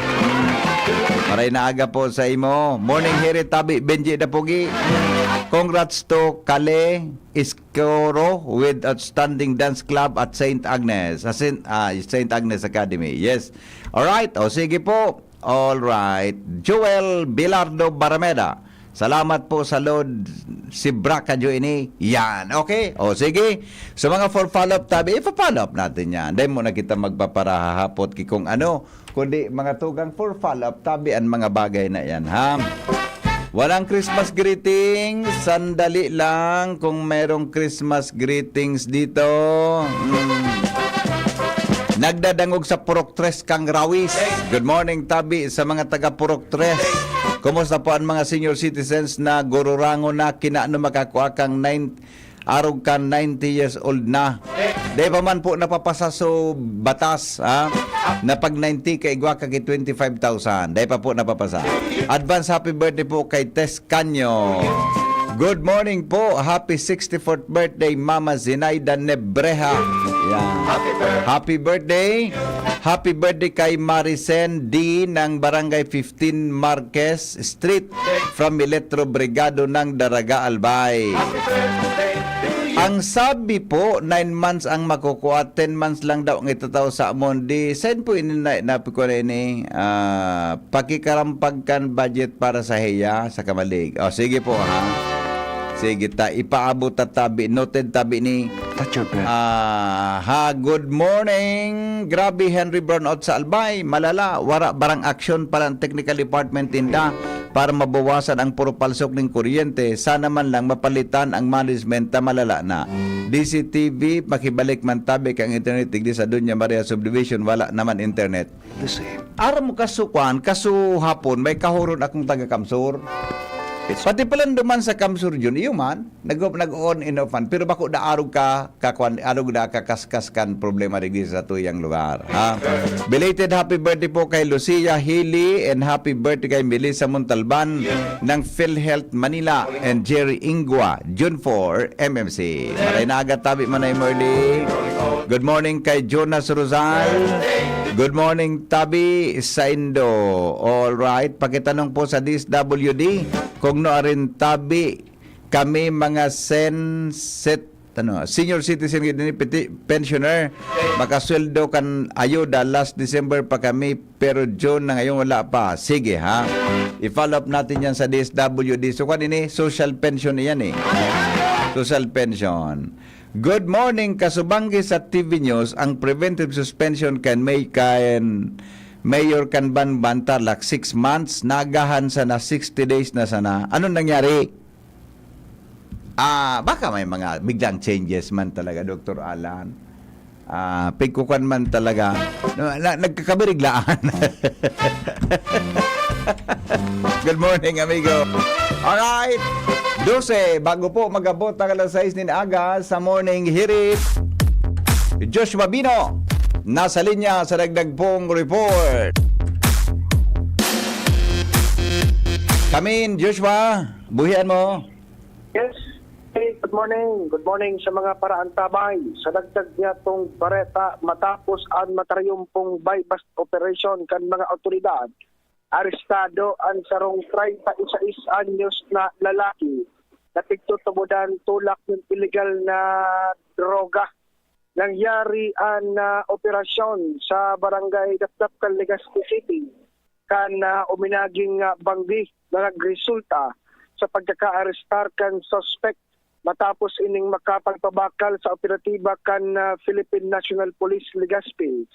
Maray na aga po sa imo. Morning, Heri Tabi, Benji Dapugi. Congrats to Kale Iskoro with outstanding dance club at Saint Agnes. Sa Saint, ah, Saint Agnes Academy. Yes. Alright. O, sige po. Alright. Joel Bilardo Barameda. Salamat po sa load si Braka Joe ini. Yan. Okay? O, sige. So, mga for follow-up tabi, ipa-follow-up natin yan. Dahil muna kita magpaparahapot ki kung ano, kundi mga tugang for follow-up tabi ang mga bagay na yan, ha? Walang Christmas greetings. Sandali lang kung merong Christmas greetings dito. Hmm. Nagdadangog sa Purok Tres kang Rawis. Good morning, tabi sa mga taga Purok Tres. Kumusta po ang mga senior citizens na gururangon na kinano makakua kang nine, arog kan ninety years old na? Dai pa man po napapasa so batas, ha? Na pag ninety, kaigwa ka ki twenty-five thousand. Dai pa po napapasa. Advance happy birthday po kay Tess Canyo. Good morning po. Happy sixty-fourth birthday, Mama Zinaida Nebreha. Yan. Happy birthday. Happy birthday kay Maricen D ng Barangay fifteen Marquez Street from Miletro Brigado ng Daraga, Albay. Ang sabi po, nine months ang makukuha, ten months lang daw ang itatao sa amon. Di, send po ini na, na, ko na ini, ah, pakikarampag kan budget para sa heya, sa Kamalig. O, sige po, ha? Sige, ta, ipaabot ta tabi. Noted tabi ni, ah, ha, good morning. Grabe, Henry Brownout sa Albay. Malala, wara barang aksyon pala ang technical department inda para mabawasan ang puro palsok ning kuryente. Sana man lang mapalitan ang management ta malala na. D C T V, makibalik man tabi kang internet, digdi sa Doña Maria Subdivision, wala naman internet. The same. Aram mo, kasukwan, kasuhapon, may kahuron akong taga Kamsur. Pati pala duman sa Kamsur yun, iyo man, nag, nag-on and off man. Pero bako da arog ka, kakwan, arog da kakaskas kan problema digdi sa tuyang lugar. Ha? Belated happy birthday po kay Lucia Healy and happy birthday kay Melissa Montalban ng PhilHealth Manila and Jerry Ingwa, June four, M M C. Maray na aga tabi, Manay Merly. Good morning kay Jonas Rosal. Good morning, tabi, saindo. All right, pakitanong po sa D S W D kung no arin tabi kami mga senset, ano, senior citizen, gid ni piti-, pensioner, makasweldo kan ayuda last December pa kami, pero June na ngayon wala pa. Sige, ha? I-follow up natin yan sa D S W D. So, kan ini, social pension iyan eh. Social pension. Good morning, kasubanggi sa T V News, ang preventive suspension kan may kan Mayor kan Banban Tarlac, six months, nagahan sana, sixty days na sana. Anong nangyari? Ah, baka may mga biglang changes man talaga, Doktor Alan. Ah, pigkukan man talaga. Na, na, nagkakabiriglaan. Good morning, amigo. Alright. Dose, bago po mag-abot ang alas sais nin aga sa Morning Hirit, Joshua Bino, nasa linya sa dagdag pong report. Kamin, Joshua, buhian mo. Yes. Hey, good morning. Good morning sa mga paraantabay. Sa dagdag niyatong bareta, matapos an matarayumpong buy-bust operation kan mga awtoridad, arestado an sarong treinta y seis anyos na lalaki na pigtutubodan tulak nin iligal na droga. Nangyari an, ah, operasyon sa Barangay Dapdap kan Legazpi City kan, ah, uminaging, ah, banggi na nagresulta sa pagkakaarestar kan suspek matapos ining makapagpabakal sa operatiba kan, ah, Philippine National Police Legazpi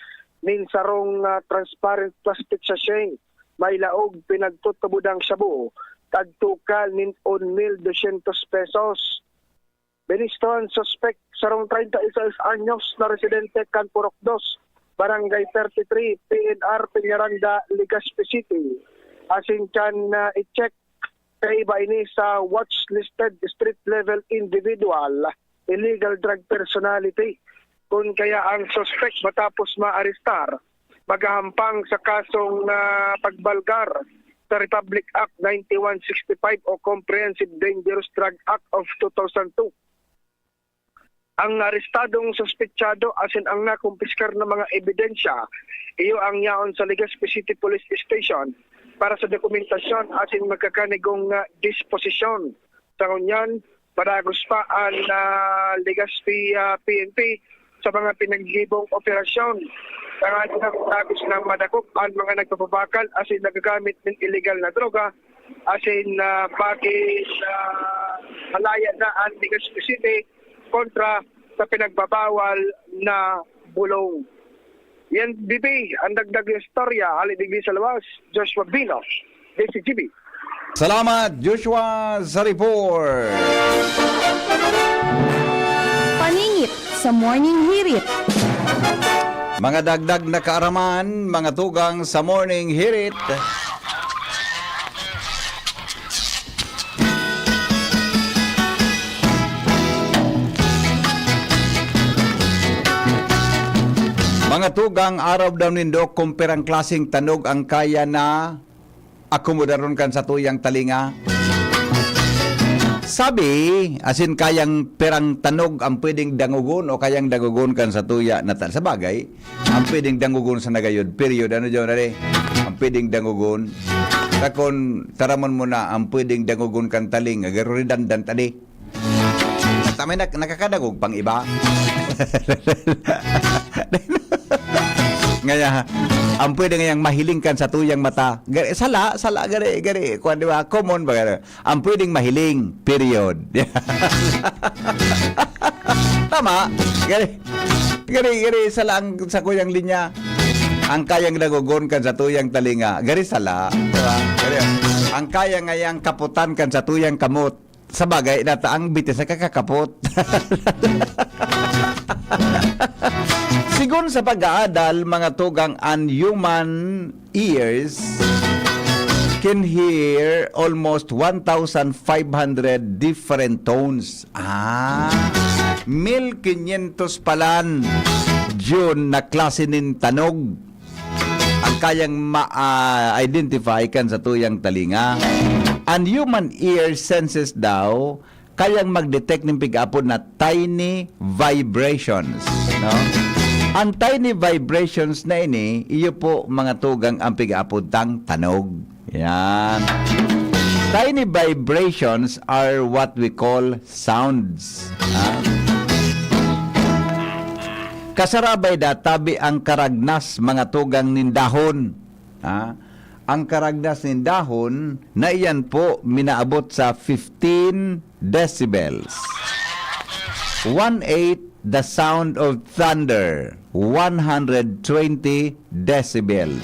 nin sarong, ah, transparent plastic sachet may laog pinagtutubodang shabu, tagtukal nin un mil dosyentos pesos. Binisto an suspek, sarong treinta y seis anyos na residente kan Purok Dos, Barangay thirty-three, P N R Peñaranda, Legazpi City. Asin kan, ah, i-check, kaiba ini sa watch listed street level individual, illegal drug personality. Kun kaya ang suspek matapos maarestar, maghahampang sa kasong, ah, pagbalgar sa Republic Act ninety-one sixty-five o Comprehensive Dangerous Drug Act of two thousand two. Ang arestadong suspetsado asin ang nakumpiskar na mga ebidensya, iyo ang yaon sa Legazpi City Police Station para sa dokumentasyon asin magkakanigong, ah, disposisyon. Sa ngunyan, padagos pa an, ah, Legazpi, ah, P N P sa mga pinaggibong operasyon. Tanganing padagos na madakop an mga nagpapabakal asin nagagamit nin iligal na droga, asin, ah, magin, ah, malaya na an Legazpi City kontra sa pinagbabawal na bulong. Yan, B P, ang dagdag na istorya, hali digdi sa luwas, Joshua Bino, D C G B. Salamat, Joshua, sa report. Paningit sa Morning Hirit. Mga dagdag na kaaraman, mga tugang sa Morning Hirit. Mga tugang, araw daw nindo kung pirang klaseng tanog ang kaya na akomodaron kan satuyang talinga. Sabi, asin kayang pirang tanog ang pwedeng dangogon o kayang dangogon kan satuya na ta-, sa bagay, ang pwedeng dangogon sa nagayod, period. Ano, John, are? Ang pwedeng dangogon. Takon, taramon mo na, ang pwedeng dangogon kan taling, agaro redundant, adi. Tama na, nakakadangog pang iba. Ngaya, ang pwede ngayang mahiling kan satuyang mata. Gari, sala, sala, gari, gari. Kuwan, di ba? Common ba, gari? Ang pwedeng mahiling, period. Tama. Gari, gari, gari, sala ang sakuyang linya. Ang kayang dangogon kan satuyang talinga. Gari, sala. Di ba? Gari, ang kaya ngayang kaputan kan satuyang kamot. Sa bagay, nata ang bitis sa kakakapot. Sigon sa pag-aadal, mga tugang, an human ears can hear almost one thousand five hundred different tones. Ah, mil quinientos palan, Jun, na klase nin tanog. Ang kayang ma-identify kan satuyang talinga. An human ear senses daw, kayang mag-detect nin pig-apod na tiny vibrations, no? An tiny vibrations na ini, iyo po, mga tugang, ang pig-apod tang tanog. Yan. Tiny vibrations are what we call sounds. Ha? Kasarabay da tabi ang karagnas, mga tugang, nin dahon. Ha? Ang karagnas nin dahon na iyan po minaabot sa fifteen decibels. One-eighth the sound of thunder, one hundred twenty decibels.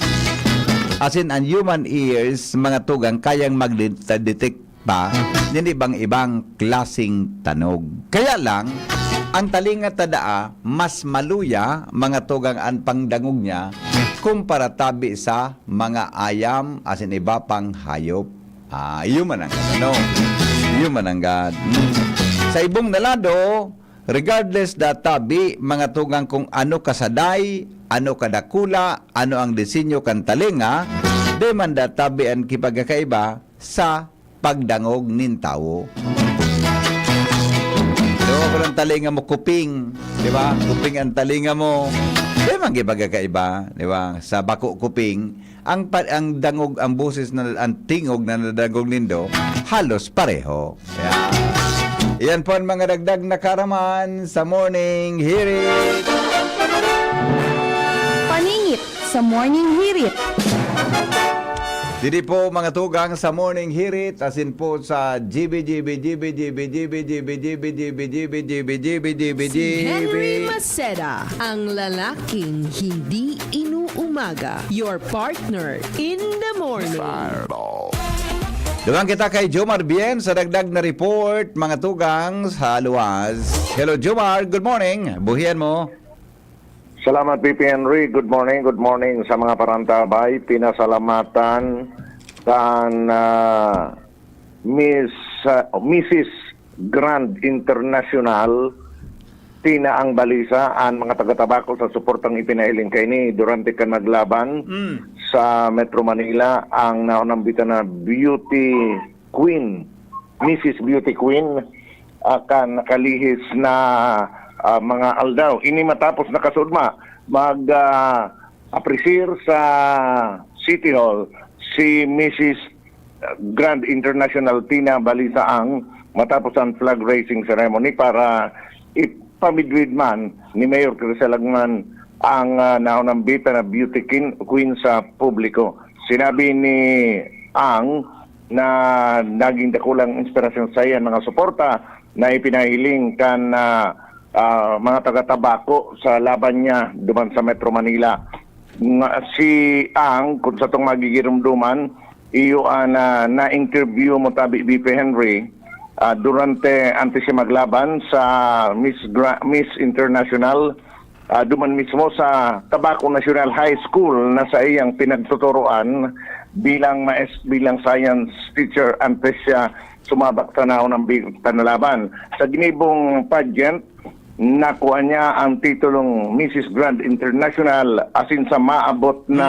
Asin an human ears, mga tugang, kayang mag-detect pa nin ibang-ibang klaseng tanog. Kaya lang, ang talinga ta daa mas maluya, mga tugang, an pangdangog niya kumpara tabi sa mga ayam asin iba pang hayop. Ah, iyo man ang ano, iyo man ang gad. Mm. Sa ibong na lado, regardless da tabi, mga tugang, kung ano kasaday, ano kadakula, ano ang disenyo kan talinga, di man da tabi an kipagkakaiba sa pagdangog nin tawo. Dawa ko ng talinga mo, kuping, di ba? Kuping ang talinga mo. Di man kipagkakaiba, di ba? Sa bako kuping, ang pa-, ang dangog, ang boses na, ang tingog na nadangog nindo, halos pareho. Yan. Yan po ang mga dagdag na kaaraman sa Morning Hirit. Paningit sa Morning Hirit. Didi po, mga tugang, sa Morning Hirit, asin po sa G B, G B, G B, G B, G B, G B, G B, G B, G B, G B, G B, G B, G B, G B, G B. Si Henry Maceda, ang lalaking hindi inuumaga. Your partner in the morning. Dugang kita kay Jomar Bien sa dagdag na report, mga tugang, sa luwas. Hello, Jomar. Good morning. Buhian mo. Salamat, P P Henry. Good morning, good morning sa mga parantabay. Pinasalamatan kan, ah, Miss, ah, Missus Grand International, Tina ang Balisa, an mga taga-Tabaco sa suportang ipinahiling kaini durante kan naglaban Mm. sa Metro Manila, ang naunambitan na beauty queen, Missus Beauty Queen, ah, kan nakalihis na, ah, mga aldaw. Ini matapos nakasudma mag, ah, apresir sa City Hall si Missus Grand International Tina Balisaang matapos ang flag raising ceremony para ipamidwid man ni Mayor Crisel Agman ang, ah, naunambitan na beauty queen, queen sa publiko. Sinabi ni Ang na naging dakulang inspirasyon sa iya ang mga suporta na ipinahiling kan, ah, ah, mga taga-Tabaco sa laban niya duman sa Metro Manila. Nga si Ang, kung sa tong magigirumduman, iyo an, ah, na-interview mo tabi, B P Henry, ah, durante antes siya maglaban sa Miss Gra-, Miss International, ah, duman mismo sa Tabaco National High School na sa iyang pinagtuturoan bilang maes-, bilang science teacher antes siya sumabak sa naunang bi-, panlaban. Sa ginibong pageant, nakuha niya ang titulong Missus Grand International, asin sa maabot na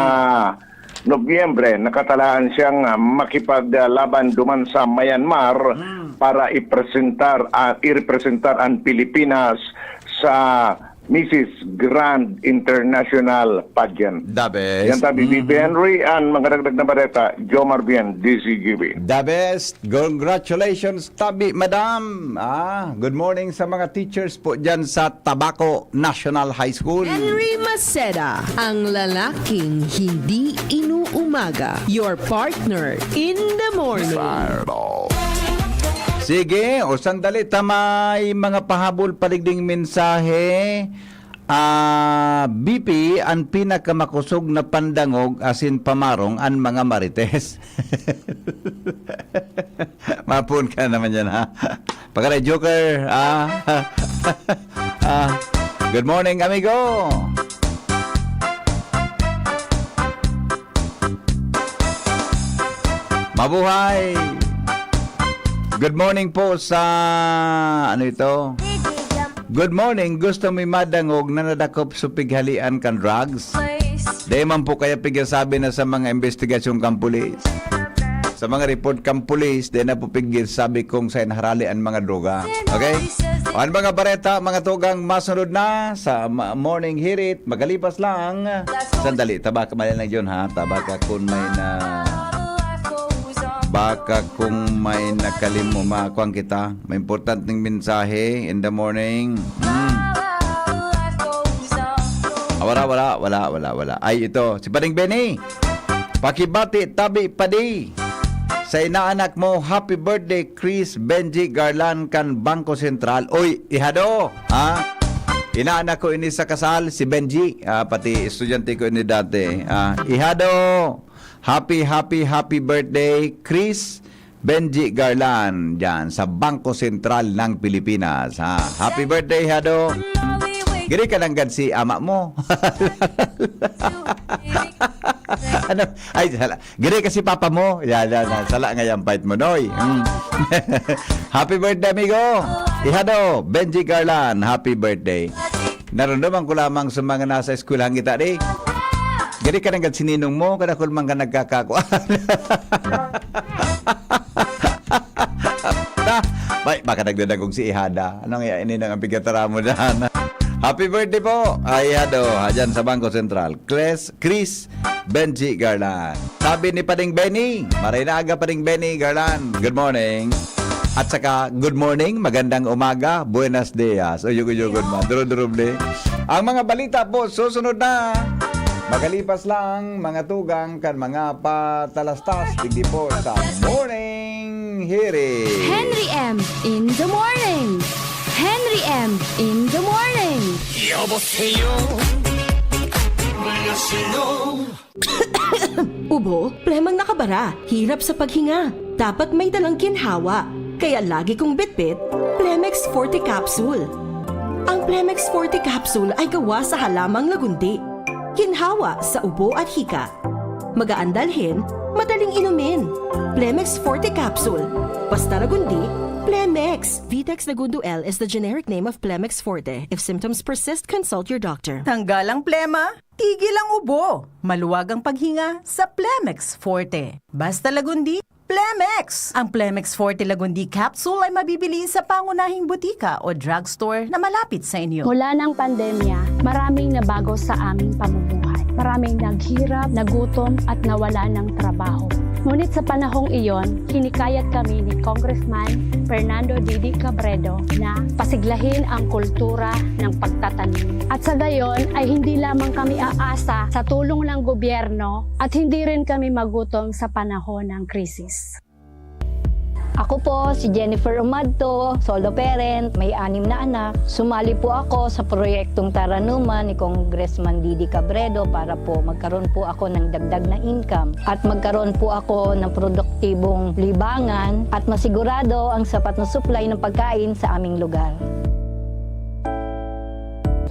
Nobyembre, nakatalaan siyang, ah, makipaglaban duman sa Myanmar Hmm. para ipresentar, ah, irepresentar ang Pilipinas sa Missus Grand International Pageant. The best. Yan tabi, Mm. B P Henry, ang mga dagdag na bareta, Jomar Bien, D Z G B. The best. Congratulations, Tabi, Madam. Ah, good morning sa mga teachers po dyan sa Tabaco National High School. Henry Maceda, ang lalaking hindi inuumaga. Your partner in the morning. Sige, o sandali, ta may mga pahabol pa digding mensahe. Ah, B P, ang pinakamakosog na pandangog asin pamarong ang mga marites. Mapon ka naman yan, ha? Pagkaray joker, ah. Ah, good morning, amigo. Mabuhay! Good morning po sa, ano ito? Good morning. Gusto mi madangog na nadakop sa pighalian kan drugs? Dai man po kaya pigsasabi na sa mga investigasyon kan pulis. Sa mga report kan pulis, dai na po pigsasabi kung saan harali ang mga droga. Okay? O, ang mga bareta, mga tugang, masunod na sa ma- morning hirit. Magalipas lang. Sandali, tabaka mali lang yun, ha? Tabaka kung may na... Baka kung may nakalimo, makuan kita. May importanteng mensahe in the morning. Hmm. Ah, wala, wala, wala, wala, wala. Ay, ito. Si Pading Benny. Pakibati, tabi, padi. Sa inaanak mo, happy birthday, Chris Benji Garland kan Bangko Sentral. Oy, ihado, ha? Inaanak ko ini sa kasal, si Benji. Ah, pati estudyante ko ini dati. Ah, ihado, happy, happy, happy birthday, Chris Benji Garland, dyan sa Bangko Sentral ng Pilipinas. Ha? Happy birthday, Hado. Giri ka nanggad si ama mo. Ano? Ay, sala. Giri ka si papa mo. Yan, yan, yan. Sala nga yan, fight mo, Noy. Mm. Happy birthday, amigo. Ihado, Benji Garland, happy birthday. Narundaman ko lamang sa mga nasa eskwelahan kita, di. Gari ka nanggad si ninong mo, kada kulman ka nagkakakuan. Ta, bay, baka nagdadagog si Ihada. Anong iya, ininang ang pigkatara mo dyan? Happy birthday po, ay Ihado, dyan sa Bangko Sentral. Chris, Chris Benji Garland. Sabi ni Pading Benny, maray na aga, Pading Benny Garland. Good morning. At saka, good morning, magandang umaga, buenos dias. Uyog-uyogon mo, durudurubli. Ang mga balita po, susunod na. Magalipas lang, mga tugang, kan mga patalastas, digdi po sa Morning Hirit. Henry M in the morning. Henry M in the morning. 여보세요. 안녕하세요. Ubo, plemang nakabara, hirap sa paghinga. Dapat may dalang ginhawa. Kaya lagi kong bitbit, Plemex Forte Capsule. Ang Plemex Forte Capsule ay gawa sa halamang lagundi. Ginhawa sa ubo at hika. Magaan dalhin, madaling inumin. Plemex Forte Capsule. Basta lagundi, Plemex. Vitex Lagundo L is the generic name of Plemex Forte. If symptoms persist, consult your doctor. Tanggal ang plema, tigil ang ubo, maluwag ang paghinga sa Plemex Forte. Basta Lagundi, Plemex! Ang Plemex Forte Lagundi Capsule ay mabibili sa pangunahing butika o drugstore na malapit sa inyo. Mula ng pandemya, maraming nabago sa aming pamumuhay. Maraming naghirap, nagutom at nawala ng trabaho. Ngunit sa panahong iyon, hinikayat kami ni Congressman Fernando Didi Cabredo na pasiglahin ang kultura ng pagtatanim. At sa gayon ay hindi lamang kami aasa sa tulong ng gobyerno at hindi rin kami magutom sa panahon ng krisis. Ako po si Jennifer Umadto, solo parent, may anim na anak. Sumali po ako sa proyektong Taranuman ni Congressman Didi Cabredo para po magkaroon po ako ng dagdag na income at magkaroon po ako ng produktibong libangan at masigurado ang sapat na supply ng pagkain sa aming lugar.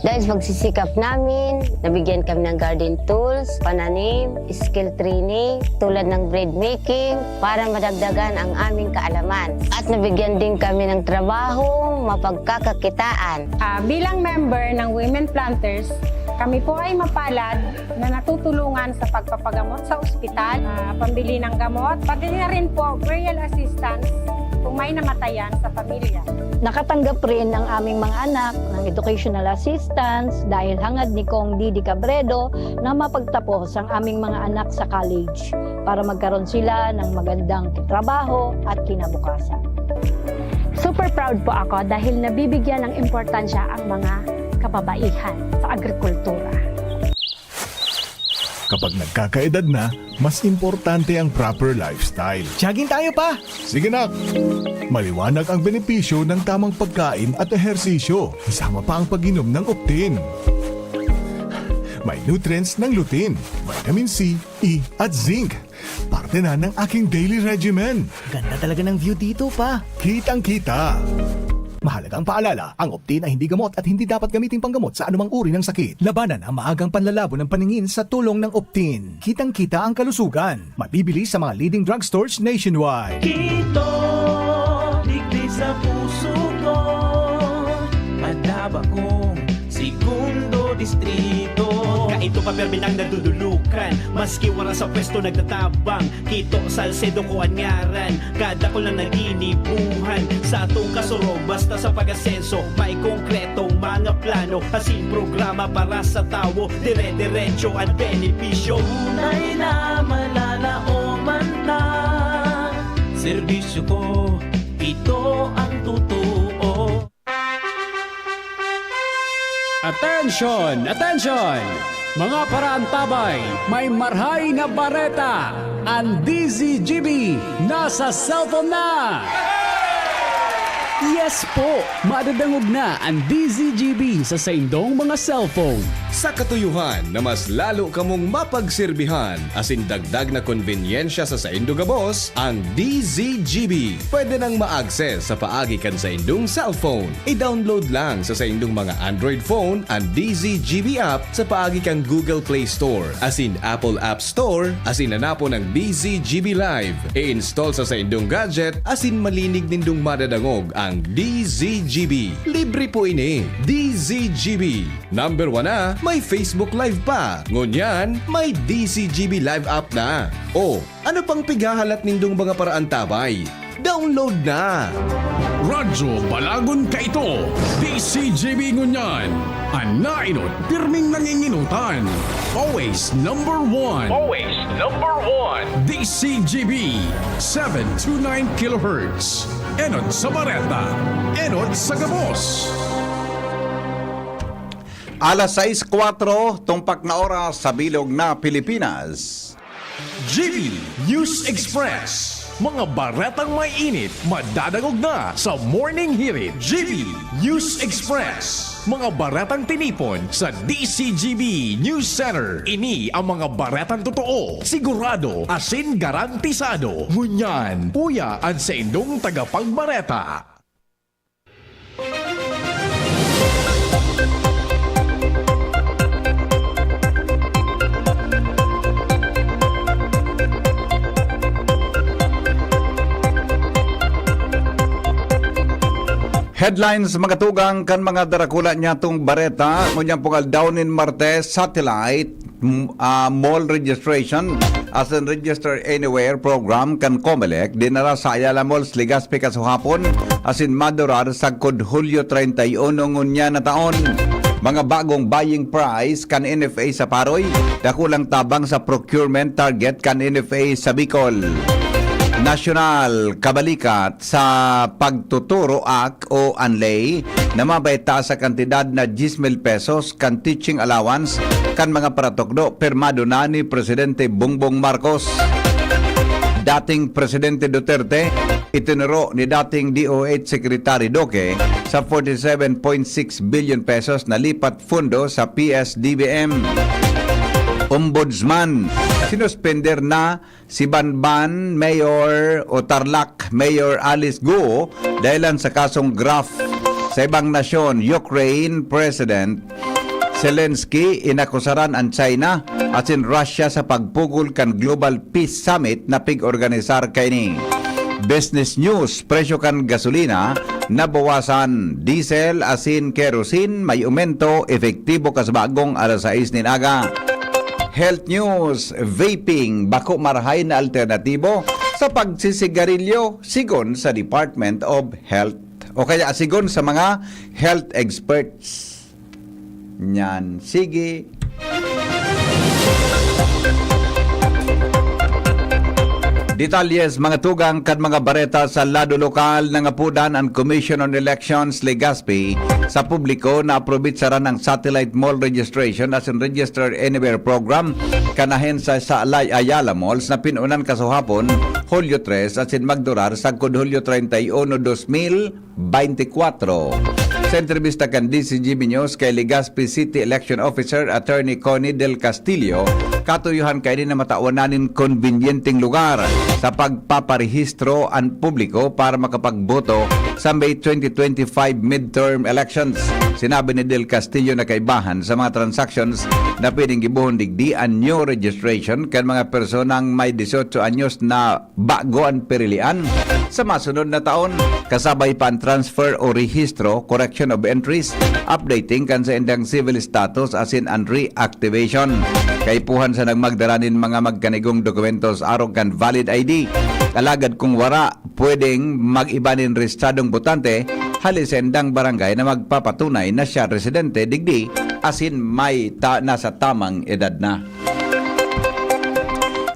Dahil sa pagsisikap namin, nabigyan kami ng garden tools, pananim, skill training, tulad ng bread making, para madagdagan ang aming kaalaman. At nabigyan din kami ng trabaho, mapagkakakitaan. Ah, bilang member ng Women Planters, kami po ay mapalad na natutulungan sa pagpapagamot sa ospital, ah, pambili ng gamot, pati na rin po burial assistance. Kung may namatayan sa pamilya. Nakatanggap rin ang aming mga anak ng educational assistance dahil hangad ni Cong Didi Cabredo na mapagtapos ang aming mga anak sa college para magkaroon sila ng magandang trabaho at kinabukasan. Super proud po ako dahil nabibigyan ng importansya ang mga kababaihan sa agrikultura. Kapag nagkakaedad na, mas importante ang proper lifestyle. Jogging tayo pa! Sige, nak! Maliwanag ang benepisyo ng tamang pagkain at ehersisyo, kasama pa ang pag-inom ng Optin. May nutrients ng lutein, vitamin C, E at zinc. Parte na ng aking daily regimen. Ganda talaga ng view dito pa. Kitang-kita. Mahalagang paalala, ang Optin ay hindi gamot at hindi dapat gamiting panggamot sa anumang uri ng sakit. Labanan ang maagang panlalabo ng paningin sa tulong ng Optin. Kitang-kita ang kalusugan. Mabibili sa mga leading drugstores nationwide. Kito, digdi sa puso ko, madaba kong segundo distrito. Kaito pa permi nang nadudulukan, maski wara sa pwesto nagtatabang. Kito, Salcedo ko an ngaran, kada ko lang naginibuhan. Sa atong kasurog, basta sa pag-asenso, may konkretong mga plano, asin programa para sa tawo, dire-diretso an benepisyo. Tunay na malalaoman ta, serbisyo ko, ito ang totoo. Attention! Attention! Mga paraantabay, may marhay na bareta! An D Z G B nasa cellphone na! Yes po! Madadangog na an D Z G B sa saindong mga cellphone. Sa katuyuhan na mas lalo kamong mapagserbihan asin dagdag na konbenyensya sa saindo gabos, ang D Z G B pwede nang ma-access sa paagi kan saindong cellphone. I-download lang sa saindong mga Android phone an D Z G B app sa paagi kan Google Play Store asin Apple App Store asin hanapon ang D Z G B Live. I-install sa saindong gadget asin malinig nindong madadangog ang D Z G B. Libre po ini. D Z G B. Number one na, may Facebook Live pa. Ngunyan, may D Z G B Live app na. O, ano pang pighahalat nindong mga paraantabay? Download na! Radyo Balagon Kaito, D Z G B ngunyan. An naenot, pirming nangingenotan. Always number one. Always number one. D Z G B, seven two nine kilohertz. Enot sa bareta, enot sa gabos. Alas sais kwatro, tumpak na oras sa bilog na Pilipinas. G B News Express. Mga baretang may init, madadangog na sa Morning Hirit. G B News Express. Mga baretang tinipon sa D Z G B News Center. Ini ang mga baretang totoo, sigurado, asin garantisado. Ngunyan, uya an saindong tagapagbareta. Headlines, mga tugang, kan mga darakula niyatong bareta. Ngunyan pong aldaw nin Martes, satellite, m- ah, mall registration asin Register Anywhere program kan Comelec dinara sa Ayala Malls, Legazpi kasuhapon asin madurar sagkod Hulyo treinta y uno ngunyan na taon. Mga bagong buying price kan N F A sa Paroy, dakulang tabang sa procurement target kan N F A sa Bicol. Nasyonal, kabalikat sa pagtuturo ak o anlay na mabayta sa kantidad na diyes mil pesos kan teaching allowance kan mga paratukdo pirmado na ni Presidente Bongbong Marcos. Dating Presidente Duterte, itinuro ni dating D O H Secretary Duque sa forty-seven point six billion pesos na lipat pundo sa P S D B M. Ombudsman, sinuspender na si Banban Mayor o Tarlac Mayor Alice Guo dahilan sa kasong graft. Sa ibang nasyon, Ukraine President Zelensky inakusaran an China asin Russia sa pagpugol kan Global Peace Summit na pig-organisar kaini. Business News, presyo kan gasolina nabawasan, diesel asin kerosene may umento, epektibo kas bagong alas sais nin aga. Health News, vaping, bako marahay na alternatibo sa pagsisigarilyo, sigon sa Department of Health o kaya sigon sa mga health experts. Nyan, sige. Detalles, mga tugang kan mga bareta sa lado lokal. Nangapodan an Commission on Elections, Legazpi, sa publiko na aprobitsaran ang satellite mall registration asin Register Anywhere program kan ahensya sa Alay Ayala Malls na pinunan kasuhapon, Hulyo tres, asin magdurar sagkod Hulyo treinta y uno, dos mil veinticuatro. Sa entrebista kan D C G B News kay Legazpi City Election Officer Attorney Connie Del Castillo, katuyuhan kaini na matawan na nin kombinyenteng lugar sa pagpaparehistro an publiko para makapagboto sa May twenty twenty-five midterm elections. Sinabi ni Del Castillo na kaibahan sa mga transactions na pwedeng gibohon digdi an new registration kan mga personang may dieciocho anyos na bago an pirilian sa masunod na taon, kasabay pa an transfer o rehistro, correction of entries, updating kan saindang civil status asin an reactivation. Kaipuhan sanang magdara nin mga magkanigong dokumentos arog kan valid I D. Alagad kung wara, pwedeng mag-iba nin rehistradong botante hali sa indang barangay na magpapatunay na siya residente digdi asin may ta-, nasa tamang edad na.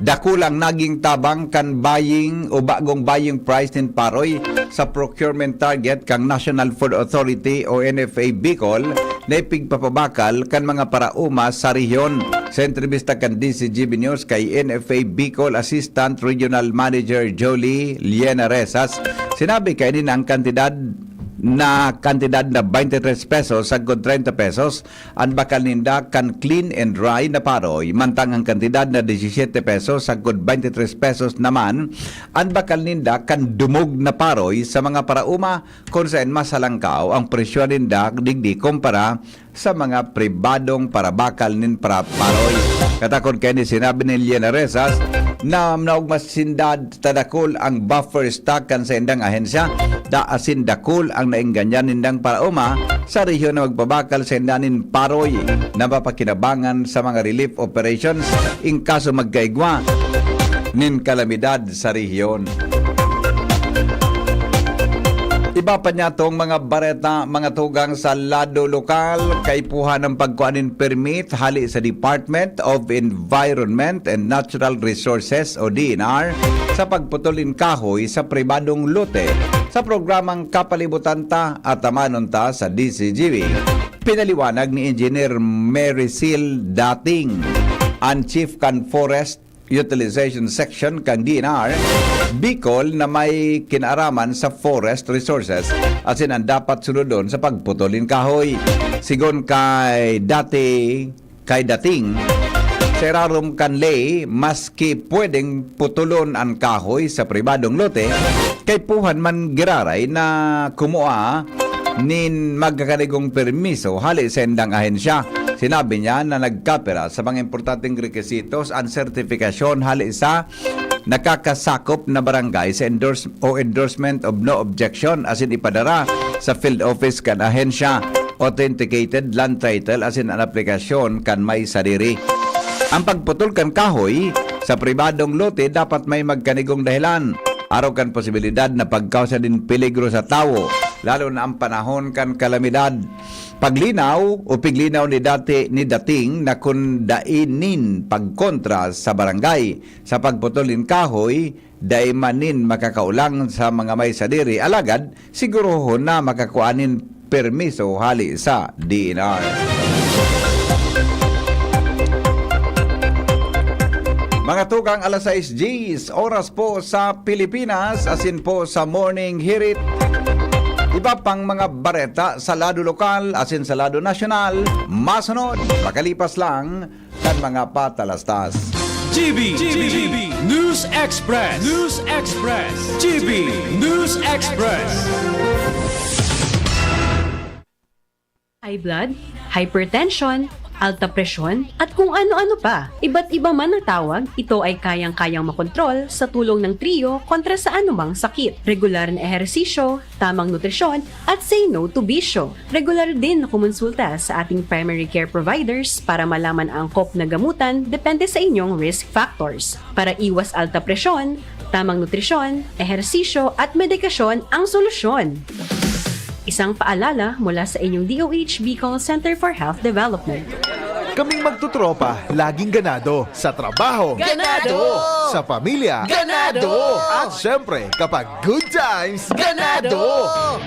Dakul ang naging tabang kan buying o bagong buying price nin paroy sa procurement target kan National Food Authority o N F A Bicol na ipigpapabakal kan mga paraoma sa rehiyon. Sa entrebista kan D C G B News kay N F A Bicol Assistant Regional Manager Jolie Liena Resas, sinabi kaini na ang kantidad na kantidad na twenty-three pesos sagkod treinta pesos an bakal ninda kan clean and dry na paroy, mantang ang kantidad na disisyete pesos sagkod twenty-three pesos naman an bakal ninda kan dumog na paroy sa mga paraoma, kun saen mas halangkaw ang presyo ninda digdi kumpara sa mga pribadong parabakal nin para-, paroy. Katakod kaini, sinabi ni Liena Resas na naog mas sinda ta dakul ang buffer stock kan saindang ahensya, ta asin dakul ang naengganyan nindang paraoma sa rehiyon na magpabakal sainda nin paroy na mapakinabangan sa mga relief operations in kaso magkaigwa nin kalamidad sa rehiyon. Iba pa niya tong mga bareta, mga tugang sa lado lokal, kaipuhan ang pagkuha nin permit hali sa Department of Environment and Natural Resources o D N R sa pagputol nin kahoy sa pribadong lote sa programang Kapalibutan Ta at Amanon Ta sa D C G B. Pinaliwanag ni Engineer Mary Sil Dating, an Chief kan Forest Utilization Section kan D N R Bicol na may kinaaraman sa forest resources asin an dapat sunodon sa pagputol nin kahoy. Sigon kay dati kay dating sa irarom kan ley, maski pwedeng putulon an kahoy sa pribadong lote, kaipuhan man giraray na kumua nin magkakanigong permiso hali sa indang ahensya. Sinabi niya na nagkapira sa mga importanteng rekisitos an sertifikasyon hali sa nakakasakop na barangay sa endorse o endorsement of no objection asin ipadara sa field office kan ahensya, authenticated land title asin an aplikasyon kan may sadiri. Ang pagputol kan kahoy sa pribadong lote dapat may magkanigong dahilan, arog kan posibilidad na pagkausa nin peligro sa tawo, lalo na ang panahon kan kalamidad. Paglinaw o piglinaw ni dati ni dating na kun dai nin pagkontra sa barangay sa pagputol nin kahoy, dai man nin makakaolang sa mga may sadiri, alagad sigurohon na makakua nin permiso hali sa D N R. Mga tugang, alas sais diyes oras po sa Pilipinas, asin po sa Morning Hirit. Iba pang mga bareta sa lado lokal asin sa lado nasyonal, masunod, makalipas lang kan mga patalastas. G B, G B, News Express. News Express. G B News Express. High blood, hypertension, alta presyon, at kung ano-ano pa. Iba't iba man ang tawag, ito ay kayang-kayang makontrol sa tulong ng Trio kontra sa anumang sakit. Regular na ehersisyo, tamang nutrisyon, at say no to bisyo. Regular din na kumonsulta sa ating primary care providers para malaman ang angkop na gamutan depende sa inyong risk factors. Para iwas alta presyon, Tamang nutrisyon, ehersisyo at medikasyon ang solusyon. Isang paalala mula sa inyong D O H Bicol Center for Health Development. Kaming magtotropa, laging ganado. Sa trabaho, Ganado! Sa pamilya, Ganado! At syempre, kapag good times, Ganado!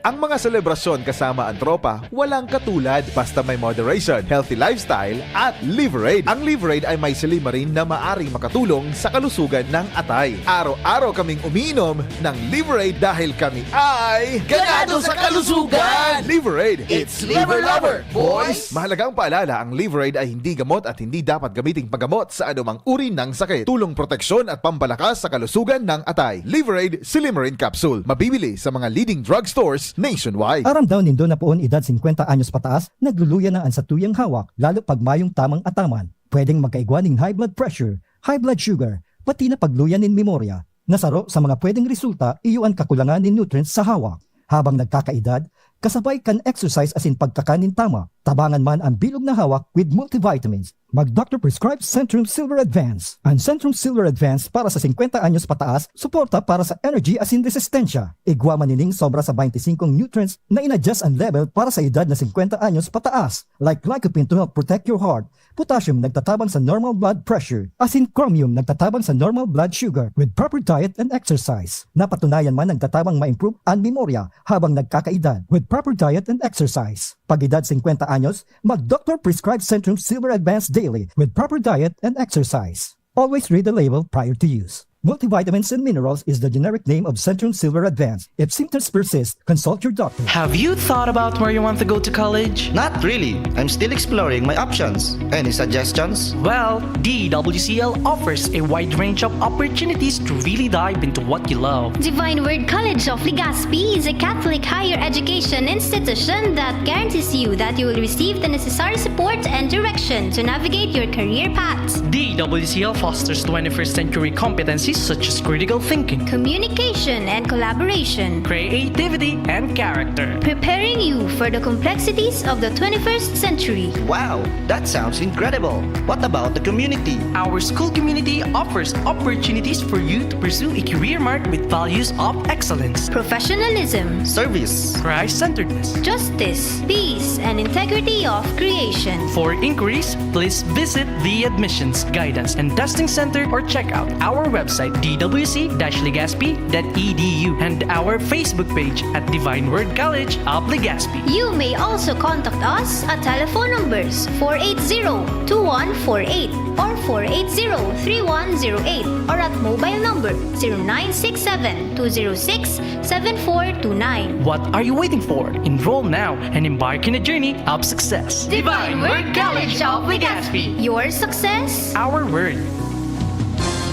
Ang mga selebrasyon kasama ang tropa, walang katulad basta may moderation, healthy lifestyle, at Liverade. Ang Liverade ay may silymarin na maaring makatulong sa kalusugan ng atay. Araw-araw kaming umiinom ng Liverade dahil kami ay Ganado sa kalusugan! Liverade! It's Liver Lover, boys! Mahalagang paalala, ang Liverade ay hindi gamot at hindi dapat gamiting paggamot sa anumang uri ng sakit. Tulong proteksyon at pampalakas sa kalusugan ng atay. Liverade Silymarin Capsule. Mabibili sa mga leading drugstores nationwide. Aram daw nindo na poon edad singkwenta anyos pataas, nagluluya na an satuyang hawak, lalo pag mayong tamang ataman. Pwedeng magkaigwa nin high blood pressure, high blood sugar, pati na pagluya nin memorya. Na saro sa mga pwedeng resulta, iyo an kakulangan nin nutrients sa hawak. Habang nagkakaedad, kasabay kan exercise asin pagkakan nin tama, tabangan man an bilog na hawak with multivitamins. Mag-doctor prescribe Centrum Silver Advance. An Centrum Silver Advance para sa singkwenta anyos pataas, suporta para sa energy asin resistensya. Igwa man nining sobra sa baynte singkong nutrients na in-adjust an level para sa edad na singkwenta anyos pataas, like lycopene to help protect your heart, potassium nagtatabang sa normal blood pressure, asin chromium nagtatabang sa normal blood sugar. With proper diet and exercise, napatunayan man nagtatabang ma-improve an memorya habang nagkakaedad. With proper diet and exercise, pag-edad singkwenta anyos, mag-doctor prescribe Centrum Silver Advance daily with proper diet and exercise. Always read the label prior to use. Multivitamins and minerals is the generic name of Centrum Silver Advance. If symptoms persist, consult your doctor. Have you thought about where you want to go to college? Not really. I'm still exploring my options. Any suggestions? Well, D W C L offers a wide range of opportunities to really dive into what you love. Divine Word College of Legazpi is a Catholic higher education institution that guarantees you that you will receive the necessary support and direction to navigate your career path. D W C L fosters twenty-first century competencies such as critical thinking, communication and collaboration, creativity, and character, preparing you for the complexities of the twenty-first century. Wow, that sounds incredible. What about the community? Our school community offers opportunities for you to pursue a career marked with values of excellence, professionalism, service, Christ-centeredness, justice, peace, and integrity of creation. For inquiries, please visit the Admissions, Guidance, and Testing Center or check out our website, d w c dash legazpi dot e d u, and our Facebook page at Divine Word College of Legazpi. You may also contact us at telephone numbers four eight zero, two one four eight or four eight zero, three one zero eight or at mobile number zero nine six seven, two zero six, seven four two nine. What are you waiting for? Enroll now and embark on a journey of success. Divine Word College of Legazpi. Your success, our word.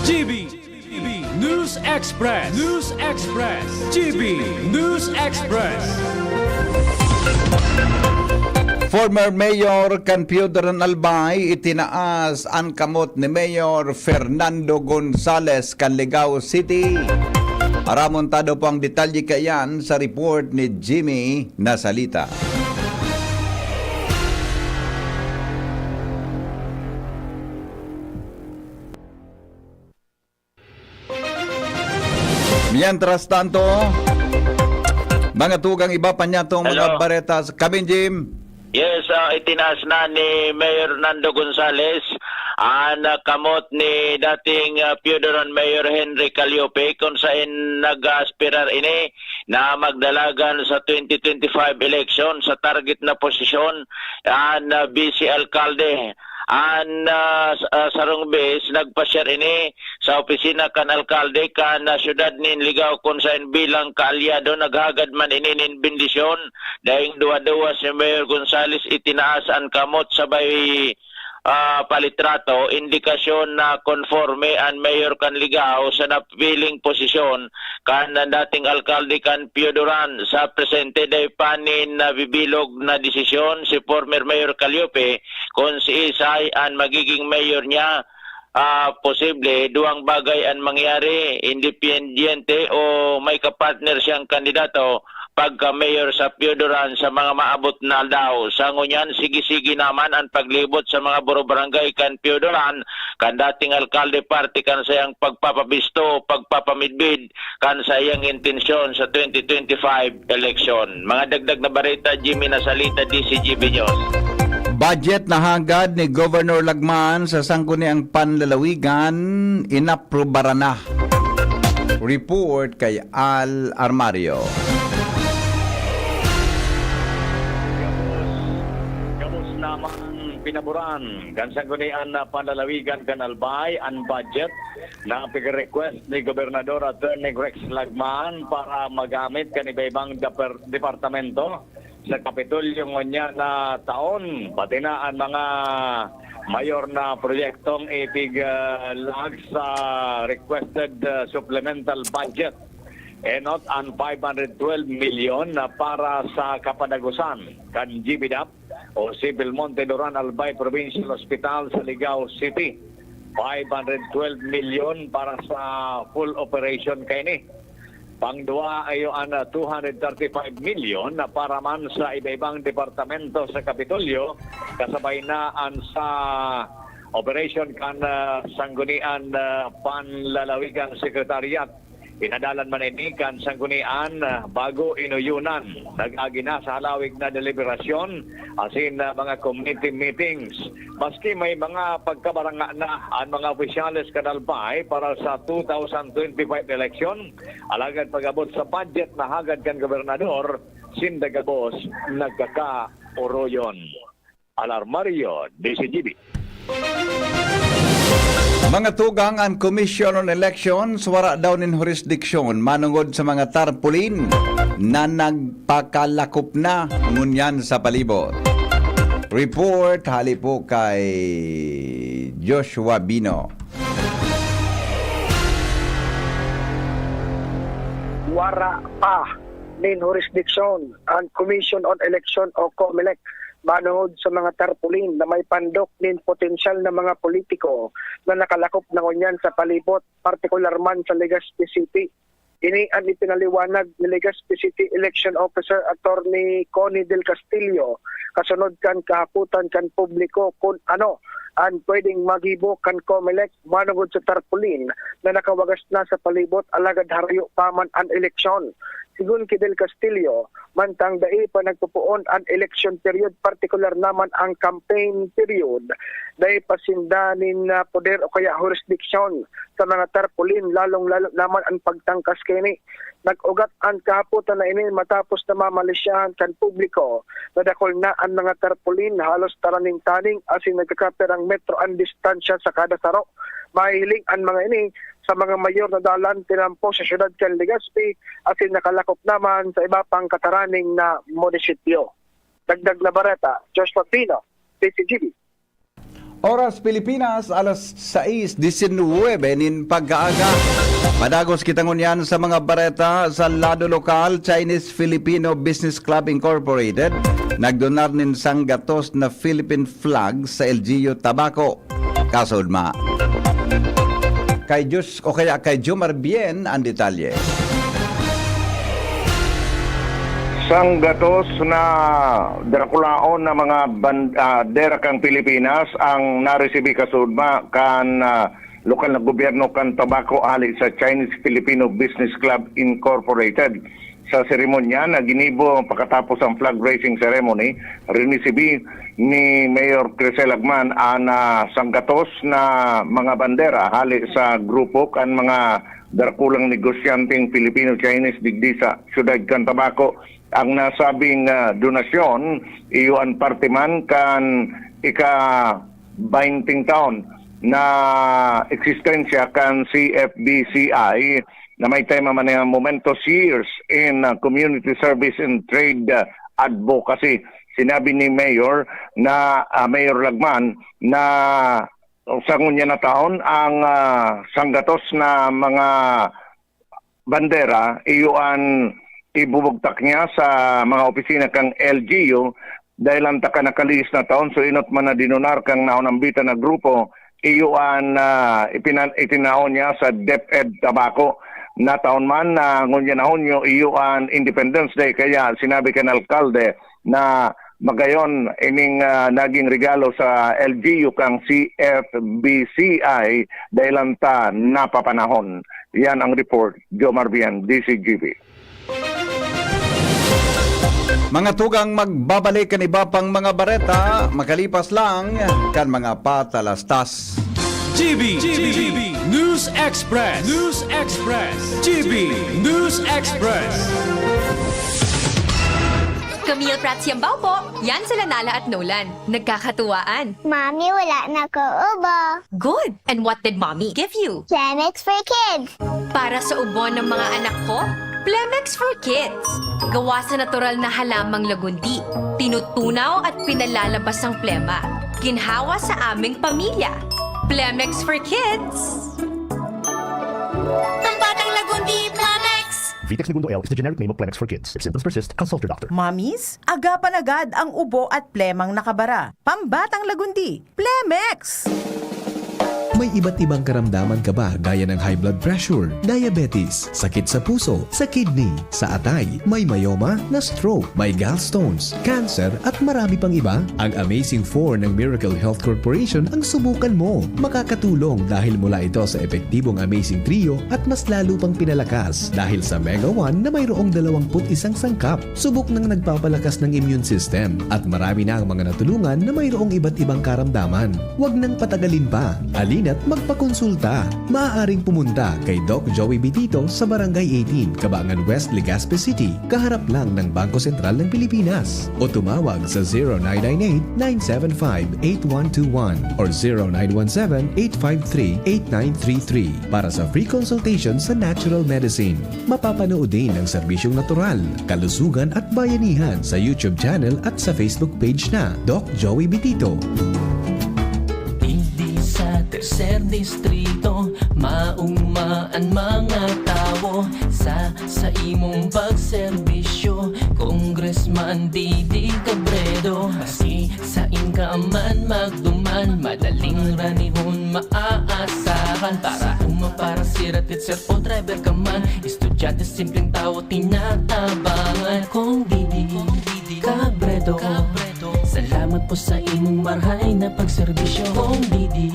G B, G B News Express. News Express. G B News Express. Former Mayor kan Piodoran Albay itinaas an kamot ni Mayor Fernando Gonzales kan Ligao City. Aramon ta daw po ang detalye kaiyan sa report ni Jimmy Nasalita. Mientras tanto, mga tugang, iba pa niya itong mga Hello. Baretas. Kabin Jim. Yes, ah, itinaas na ni Mayor Nando Gonzales ang ah, kamot ni dating ah, Piodoran Mayor Henry Caliope kung saan nag-aspirar ini na magdalagan sa twenty twenty-five election sa target na posisyon ang ah, vice alkalde. Ang ah, s- ah, sarong bes nagpasyar ini sa opisina kan alkalde kan ah, siyudad nin Ligao kung saan bilang kaalyado naghagad man ini nin bendisyon. Daing duwa-duwa si Mayor Gonzales itinaas an kamot sabay ah, palitrato, indikasyon na konforme an mayor kan Ligao sa napiling posisyon kan dating alkalde kan Piodoran. Sa presente, dai pa nin nabibilog na desisyon si former Mayor Caliope kung siisay an magiging mayor niya ah, posible, duwang bagay an mangyari, independyente o may kapartner siyang kandidato pagka-mayor sa Piodoran sa mga maabot na aldaw. Sa ngunyan, sige-sige naman an paglibot sa mga buro-barangay kan Piodoran, kan dating alkalde parte kan sayang pagpapabisto, pagpapamidbid kan sayang intensyon sa twenty twenty-five eleksyon. Mga dagdag na bareta, Jimmy Nasalita, D C G B News. Budget na hagad ni Governor Lagman sa Sangguniang Panlalawigan, inaprobaran na. Report kay Al Armario. Gabos, gabos lamang pinaboran kan Sanggunian na Panlalawigan kan Albay an budget na pigrequest ni Gobernador Attorney Rex Lagman para magamit kan iba-ibang deper-, departamento sa Kapitolyo ngunyan na taon, pati na an mga mayor na proyektong ipig-, ah, lag sa requested, ah, supplemental budget. Enot an five hundred twelve milyon na para sa kapadagosan kan G B dap o Civil Monte Duran Albay Provincial Hospital sa Ligao City. Five hundred twelve milyon para sa full operation kaini. Pangduwa, iyo an, ah, two hundred thirty-five milyon na para man sa iba-ibang departamento sa Kapitolyo, kasabay na an sa operasyon kan, ah, Sanggunian, ah, Panlalawigan Secretariat. Pinadalan man ini kan Sanggunian, ah, bago inuyonan. Nag-agi na sa halawig na deliberasyon asin, ah, mga committee meetings. Maski may mga pagkabaranga na an mga opisyales kan Albay para sa two thousand twenty-five eleksyon, alagad pag-abot sa budget na hagad kan gobernador, sinda gabos nagkakaoroyon. Alarmario, D C G B. Mga tugang, an Commission on Elections wara daw nin hurisdiksyon manongod sa mga tarpaulin na nagpakalakop na ngunyan sa palibot. Report hali po kay Joshua Bino. Wara pa nin hurisdiksyon an Commission on Election o COMELEC manongod sa mga tarpaulin na may pandok nin potensyal na mga politiko na nakalakop na ngunyan sa palibot, partikular man sa Legazpi City. Ini an ipinaliwanag ni Legazpi City Election Officer Attorney Connie Del Castillo kasunod kan kahapotan kan publiko kun ano an pwedeng magibo kan COMELEC manongod sa tarpaulin na nakawagas na sa palibot alagad harayo pa man an eleksyon. Sigon ki Del Castillo, mantang dai pa nagpupoon an election period, partikular naman ang campaign period, dai pa sinda nin, ah, poder o kaya hurisdiksyon sa mga tarpaulin, lalong-lalo naman an pagtangkas kaini. Nag-ugat an kahapotan na ini matapos na mamalisyahan kan publiko na dakul na an mga tarpaulin, halos taning-taning asin nagkakapirang metro an distansya sa kada saro. Mahihiling an mga ini sa mga mayor na dalan tinampo sa siyudad kan Legazpi asin nakalakop naman sa iba pang kataraning na munisipyo. Dagdag na bareta, Joshua Pino, D C G B. Oras Pilipinas, alas sais disinwebe nin pagkaaga. Padagos kita ngunyan sa mga bareta sa lado lokal. Chinese Filipino Business Club Incorporated nagdonar nin sanggatos na Philippine flag sa L G U Tabaco. Kaso, ma, kay Diyos o kaya kay Jomar Bien ang detalye. Sanggatos na dakulaon na mga ban-, ah, dera kan Pilipinas ang naresibi kasudma kan, ah, lokal na gobyerno kan Tabaco hali sa Chinese Filipino Business Club Incorporated. Sa seremonya na ginibo pakatapos ang flag raising ceremony, rinisibi ni Mayor Crisel Agman an, ah, sanggatos na mga bandera hali sa grupo kan mga darakulang negosyanteng Filipino-Chinese digdi sa siyudad kan Tabaco. Ang nasabing, ah, donasyon, iyo an parte man kan ika-baynting taon na eksistensya kan C F B C I na may tema man nga Momentos Years in, ah, Community Service and Trade, ah, Advocacy. Sinabi ni Mayor na, ah, Mayor Lagman na sa ngunyan na taon ang, ah, sanggatos na mga bandera, iyo an ibubugtak niya sa mga opisina kan L G U, dahel an taka nakalihis na taon, so enot man na dinonar kan naunambitan na grupo iyo an, ah, ipinan-, itinaon niya sa DepEd Tabaco. Nataon man na ngunyan na Hunyo, iyo an Independence Day, kaya sinabi kan alkalde na magayon ining, ah, naging regalo sa L G U kan C F B C I dahil ta napapanahon. Yan ang report, Jomar Bien, D Z G B. Mga tugang, magbabalik kan iba pang mga bareta makalipas lang kan mga patalastas. G B, G B, News Express, News Express, G B News Express. Camille Prats Yambao po. Yan sila Nala at Nolan. Nagkakatuwaan. Mami, wala na ko ubo. Good! And what did Mommy give you? Planex for Kids. Para sa ubo ng mga anak ko, Plemex for Kids. Gawa sa natural na halamang lagundi. Tinutunaw at pinalalabas ang plema. Ginhawa sa aming pamilya. Plemex for Kids. Ang batang lagundi, Plemex! Vitex Negundo L is the generic name of Plemex for Kids. If symptoms persist, consult your doctor. Mommies, agapan agad ang ubo at plemang nakabara. Pambatang lagundi, Plemex! May iba't ibang karamdaman ka ba gaya ng high blood pressure, diabetes, sakit sa puso, sa kidney, sa atay, may myoma, na-stroke, may gallstones, cancer at marami pang iba? Ang Amazing four ng Miracle Health Corporation ang subukan mo. Makakatulong dahil mula ito sa epektibong Amazing Trio at mas lalo pang pinalakas dahil sa Mega one na mayroong dalawampu't isang sangkap. Subok nang nagpapalakas ng immune system at marami na ang mga natulungan na mayroong iba't ibang karamdaman. Huwag nang patagalin pa. Halina't magpakonsulta. Maaaring pumunta kay Doc Joey Bitito sa Barangay eighteen, Cabangan West, Legazpi City, kaharap lang ng Bangko Sentral ng Pilipinas. O tumawag sa zero nine nine eight, nine seven five, eight one two one or zero nine one seven, eight five three, eight nine three three para sa free consultation sa natural medicine. Mapapanood din ang serbisyong natural, kalusugan at bayanihan sa YouTube channel at sa Facebook page na Doc Joey Bitito. Digdi sa Tercer Distrito, mauma an mga tawo sa saimong pagserbisyo, Congressman Didi Cabredo. Maski sain ka man magduman, madaling ranihon maaasahan. Para uma, para sira, teacher o driver ka man, estudyante, simpleng tawo, tinatabangan. Kong Didi Cabredo, salamat po sa imong marhay na pagserbisyo. Kong Didi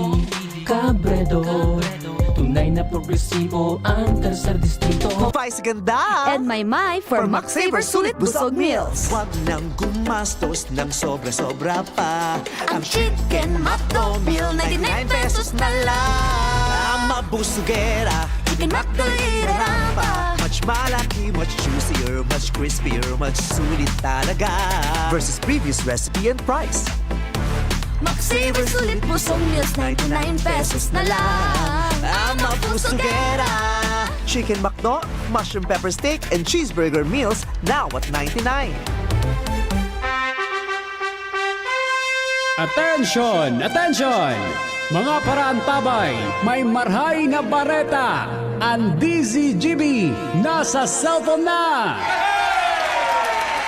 Cabredo, tunay na progresibo ang Tercer Distrito. Five Ganda! And Maymay for Max Saver Sulit Busog Meals. Wag nang gumastos ng sobra-sobra pa. Ang Chicken McDo Meal, ninety-nine pesos na lang. Ah, mabusugera, Chicken McDo irarapa. Much malaki, much juicier, much crispier, much sulit talaga. Versus previous recipe and price. Max Saver Sulit Busog Meals, ninety-nine pesos na lang. Ah, mabusugera! Chicken McDo, mushroom pepper steak, and cheeseburger meals now at ninety-nine. Attention! Attention! Mga paraantabay, may marhay na bareta! Ang D Z G B nasa cellphone na!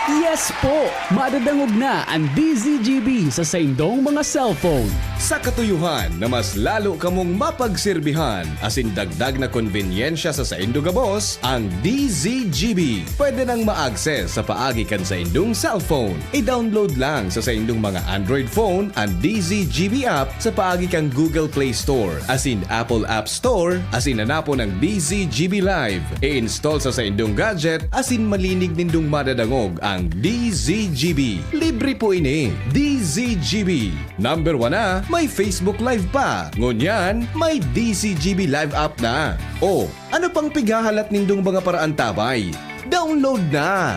Yes po! Madadangog na ang D Z G B sa saindong mga cellphone. Sa katuyuhan na mas lalo kamong mapagserbihan asin dagdag na konbenyensya sa saindo gabos, ang D Z G B pwede nang ma-access sa paagi kan saindong cellphone. I-download lang sa saindong mga Android phone an D Z G B app sa paagi kan Google Play Store asin Apple App Store asin hanapon ang D Z G B Live. I-install sa saindong gadget asin malinig nindong madadangog ang D Z G B. Libre po ini. D Z G B. Number one na, may Facebook Live pa. Ngunyan, may D Z G B Live app na. O, ano pang pighahalat nindong mga paraantabay? Download na!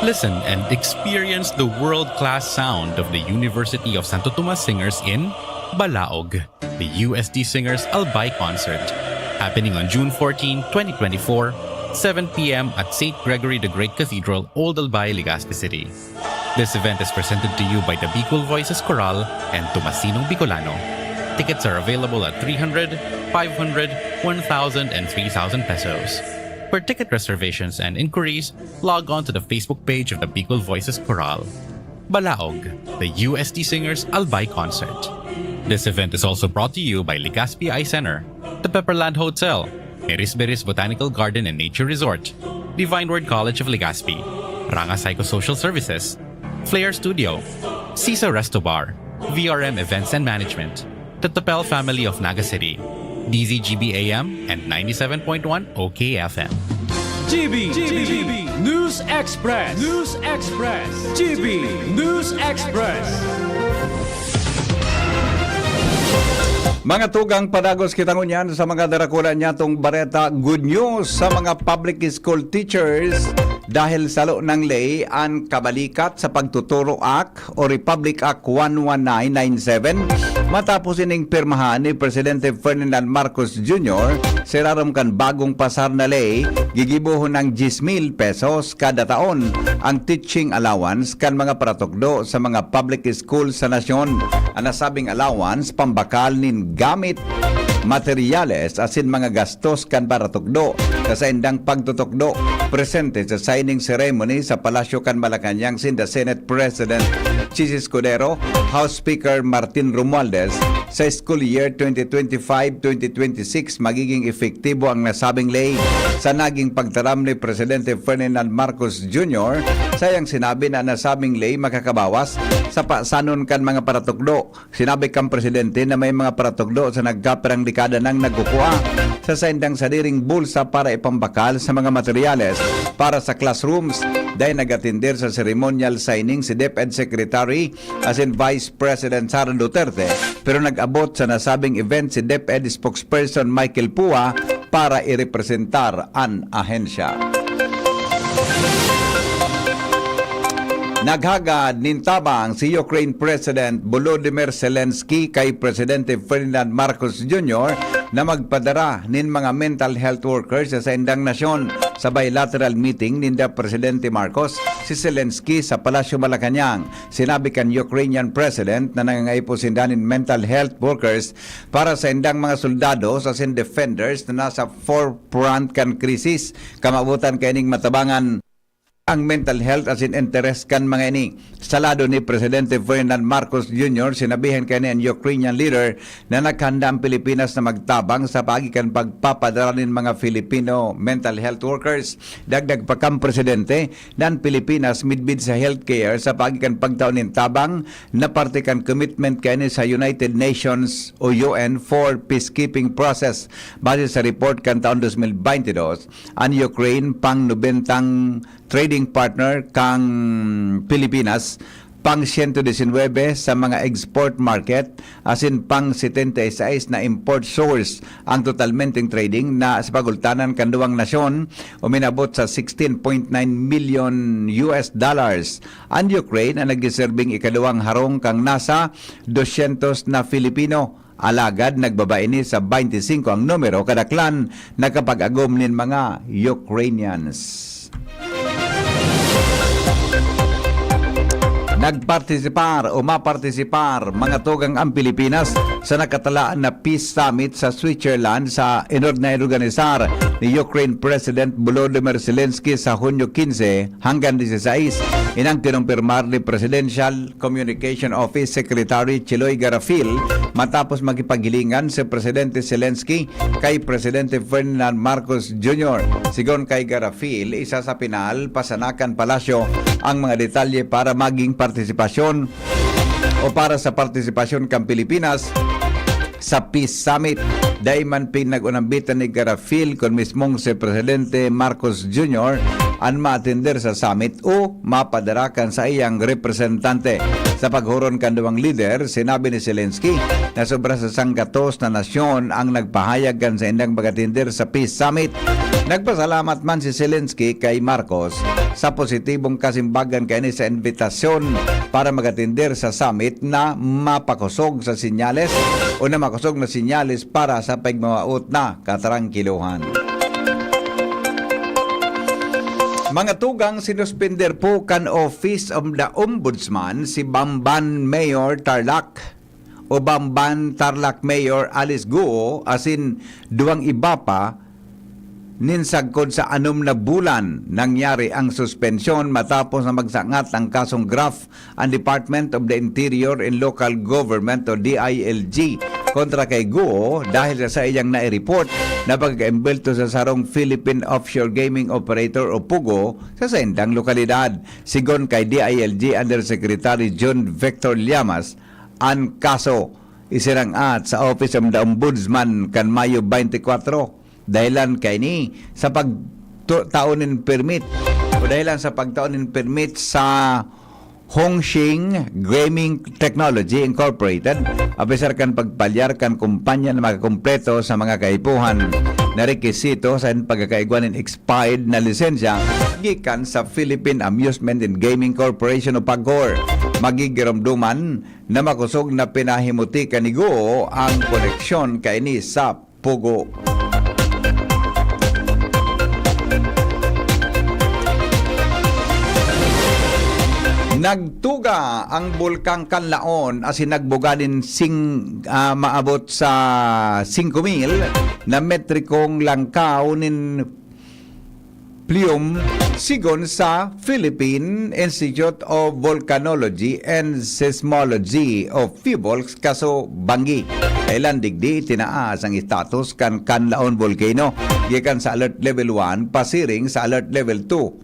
Listen and experience the world-class sound of the University of Santo Tomas Singers in Balaog, the U S T Singers Albay Concert, happening on June fourteen, twenty twenty-four, seven p m at Saint Gregory the Great Cathedral, Old Albay, Legazpi City. This event is presented to you by the Bicol Voices Chorale and Tomasinong Bicolano. Tickets are available at three hundred, five hundred, one thousand, and three thousand pesos. For ticket reservations and inquiries, log on to the Facebook page of the Bicol Voices Chorale. Balaog, the U S T Singers Albay Concert. This event is also brought to you by Legazpi Eye Center, the Pepperland Hotel, Erisberis Botanical Garden and Nature Resort, Divine Word College of Legazpi, Ranga Psychosocial Services, Flair Studio, Sisa Resto Bar, V R M Events and Management, the Tapel family of Naga City, D Z G B A M and ninety-seven point one O K F M. G B, G B, News Express, News Express, G B News Express. Mga tugang, padagos kita ngunyan sa mga darakula niyatong bareta. Good news sa mga public school teachers dahil salo ng ley an kabalikat sa pagtuturo ak o Republic Act one one nine nine seven. Matapos ining pirmahan ni Presidente Ferdinand Marcos Junior sa irarom kan bagong pasar na ley, gigibohon ng diyes mil pesos kada taon ang teaching allowance kan mga paratukdo sa mga public school sa nasyon. An nasabing allowance pambakal nin gamit, materyales asin mga gastos kan paratukdo sa saindang pagtutukdo. Presente sa signing ceremony sa Palasyo kan Malacañang sinda Senate President Chiz Escudero, House Speaker Martin Romualdez, sa school year twenty twenty-five twenty twenty-six magiging epektibo ang nasabing ley. Sa naging pagtaram ni Presidente Ferdinand Marcos Junior, sayang sinabi na nasabing ley makakabawas sa pasanon kan mga paratukdo. Sinabi kan presidente na may mga paratukdo sa nagkapirang dekada nang nagkukua sa saindang sadiring bulsa para ipambakal sa mga materyales para sa classrooms. Dahil nag-atender sa ceremonial signing si DepEd Secretary asin Vice President Sara Duterte, pero nag-abot sa nasabing event si DepEd spokesperson Michael Pua para irepresentar an ahensya. Naghagad nin tabang si Ukraine President Volodymyr Zelensky kay Presidente Ferdinand Marcos Junior na magpadara nin mga mental health workers sa saindang nasyon. Sa bilateral meeting ninda Presidente Marcos, si Zelensky sa Palasyo Malacañang, sinabi kan Ukrainian President na nangangaipo sinda nin mental health workers para saindang mga soldados asin defenders na nasa forefront kan krisis. Kamawotan kaining matabangan ang mental health asin interes kan mga ini. Sa lado ni Presidente Ferdinand Marcos Junior, sinabihan kaiyan an Ukrainian leader na naghanda ang Pilipinas na magtabang sa paagi kan pagpapadara nin mga Filipino mental health workers. Dagdag pa kan presidente na ang Pilipinas midbid sa healthcare sa paagi kan pagtao nin tabang na parte kan commitment kaini sa United Nations o U N for peacekeeping process. Base sa report kan taon dos mil baynte dos, an Ukraine pang nobentang trading partner kan Pilipinas, pang siyento disinwebe sa mga export market, asin pang setenta y seis na import source. Ang totalmenteng trading na sa pagultanan kan duwang nasyon uminabot sa sixteen point nine million U S dollars. An Ukraine an nagseserbing ikaduwang harong kan nasa dosyentos na Filipino. Alagad nagbaba ini sa baynte singko ang numero kadaklan na kapag-agom nin mga Ukrainians. Nagpartisipar o mapartisipar, mga tugang, ang Pilipinas sa nakatalaan na Peace Summit sa Switzerland sa inor-, na inorganisar ni Ukraine President Volodymyr Zelensky sa Hunyo kinse hanggang disisais. Inang kinumpirmar ni Presidential Communication Office Secretary Chiloy Garafil matapos makipaghilingan si Presidente Zelensky kay Presidente Ferdinand Marcos Junior. Sigon kay Garafil, isa sa pinal pa sana kan palasyo ang mga detalye para maging partisipasyon o para sa partisipasyon kan Pilipinas sa Peace Summit. Dai man pinag-unambitan ni Garafil kun mismong si Presidente Marcos Junior an maatender sa summit o mapadara kan saiyang representante. Sa paghuron kan duwang lider, sinabi ni Zelensky na sobra sa sanggatos na nasyon ang nagpahayag kan saindang pag-atender sa Peace Summit. Nagpasalamat man si Zelensky kay Marcos sa positibong kasimbagan kaini sa imbitasyon para mag-atender sa summit na mapakosog sa sinyales o na makosog na sinyales para sa pagmamaot na katrangkilohan. Mga tugang, sinuspender po kan Office of the Ombudsman si Bamban Mayor Tarlac o Bamban Tarlac Mayor Alice Guo asin duwang iba pa Nin sagkod sa anom na bulan, nangyari ang suspensyon matapos na magsangat ang kasong graft ang Department of the Interior and Local Government o D I L G kontra kay Guo dahil sa saiyang nai-report na pag-embelto sa sarong Philippine Offshore Gaming Operator o POGO sa saindang lokalidad. Sigon kay D I L G Undersecretary John Victor Llamas, an kaso isinang-at sa Office of the Ombudsman kan Mayo twenty-four. Dahilan kaini sa pagtao nin permit o dahilan sa pagtao nin permit sa Hongxing Gaming Technology Incorporated, apisar kan pagpalyar kan kumpanya na makakumpleto sa mga kaipuhan na rekisito sa pagkakaigwa nin expired na lisensya gikan sa Philippine Amusement and Gaming Corporation o PAGCOR. Magigiromdoman na makosog na pinahimuti kan Guo ang koneksyon kaini sa POGO. Nagtuga ang Bulkang Kanlaon asin nagbuga nin sing-, ah, maabot sa singko mil na metrikong langkaw nin phlegm, sigon sa Philippine Institute of Volcanology and Seismology o PHIVOLCS kaso banggi. Kailan digdi itinaas ang status kan Kanlaon Volcano gikan sa Alert Level one pasiring sa Alert Level two.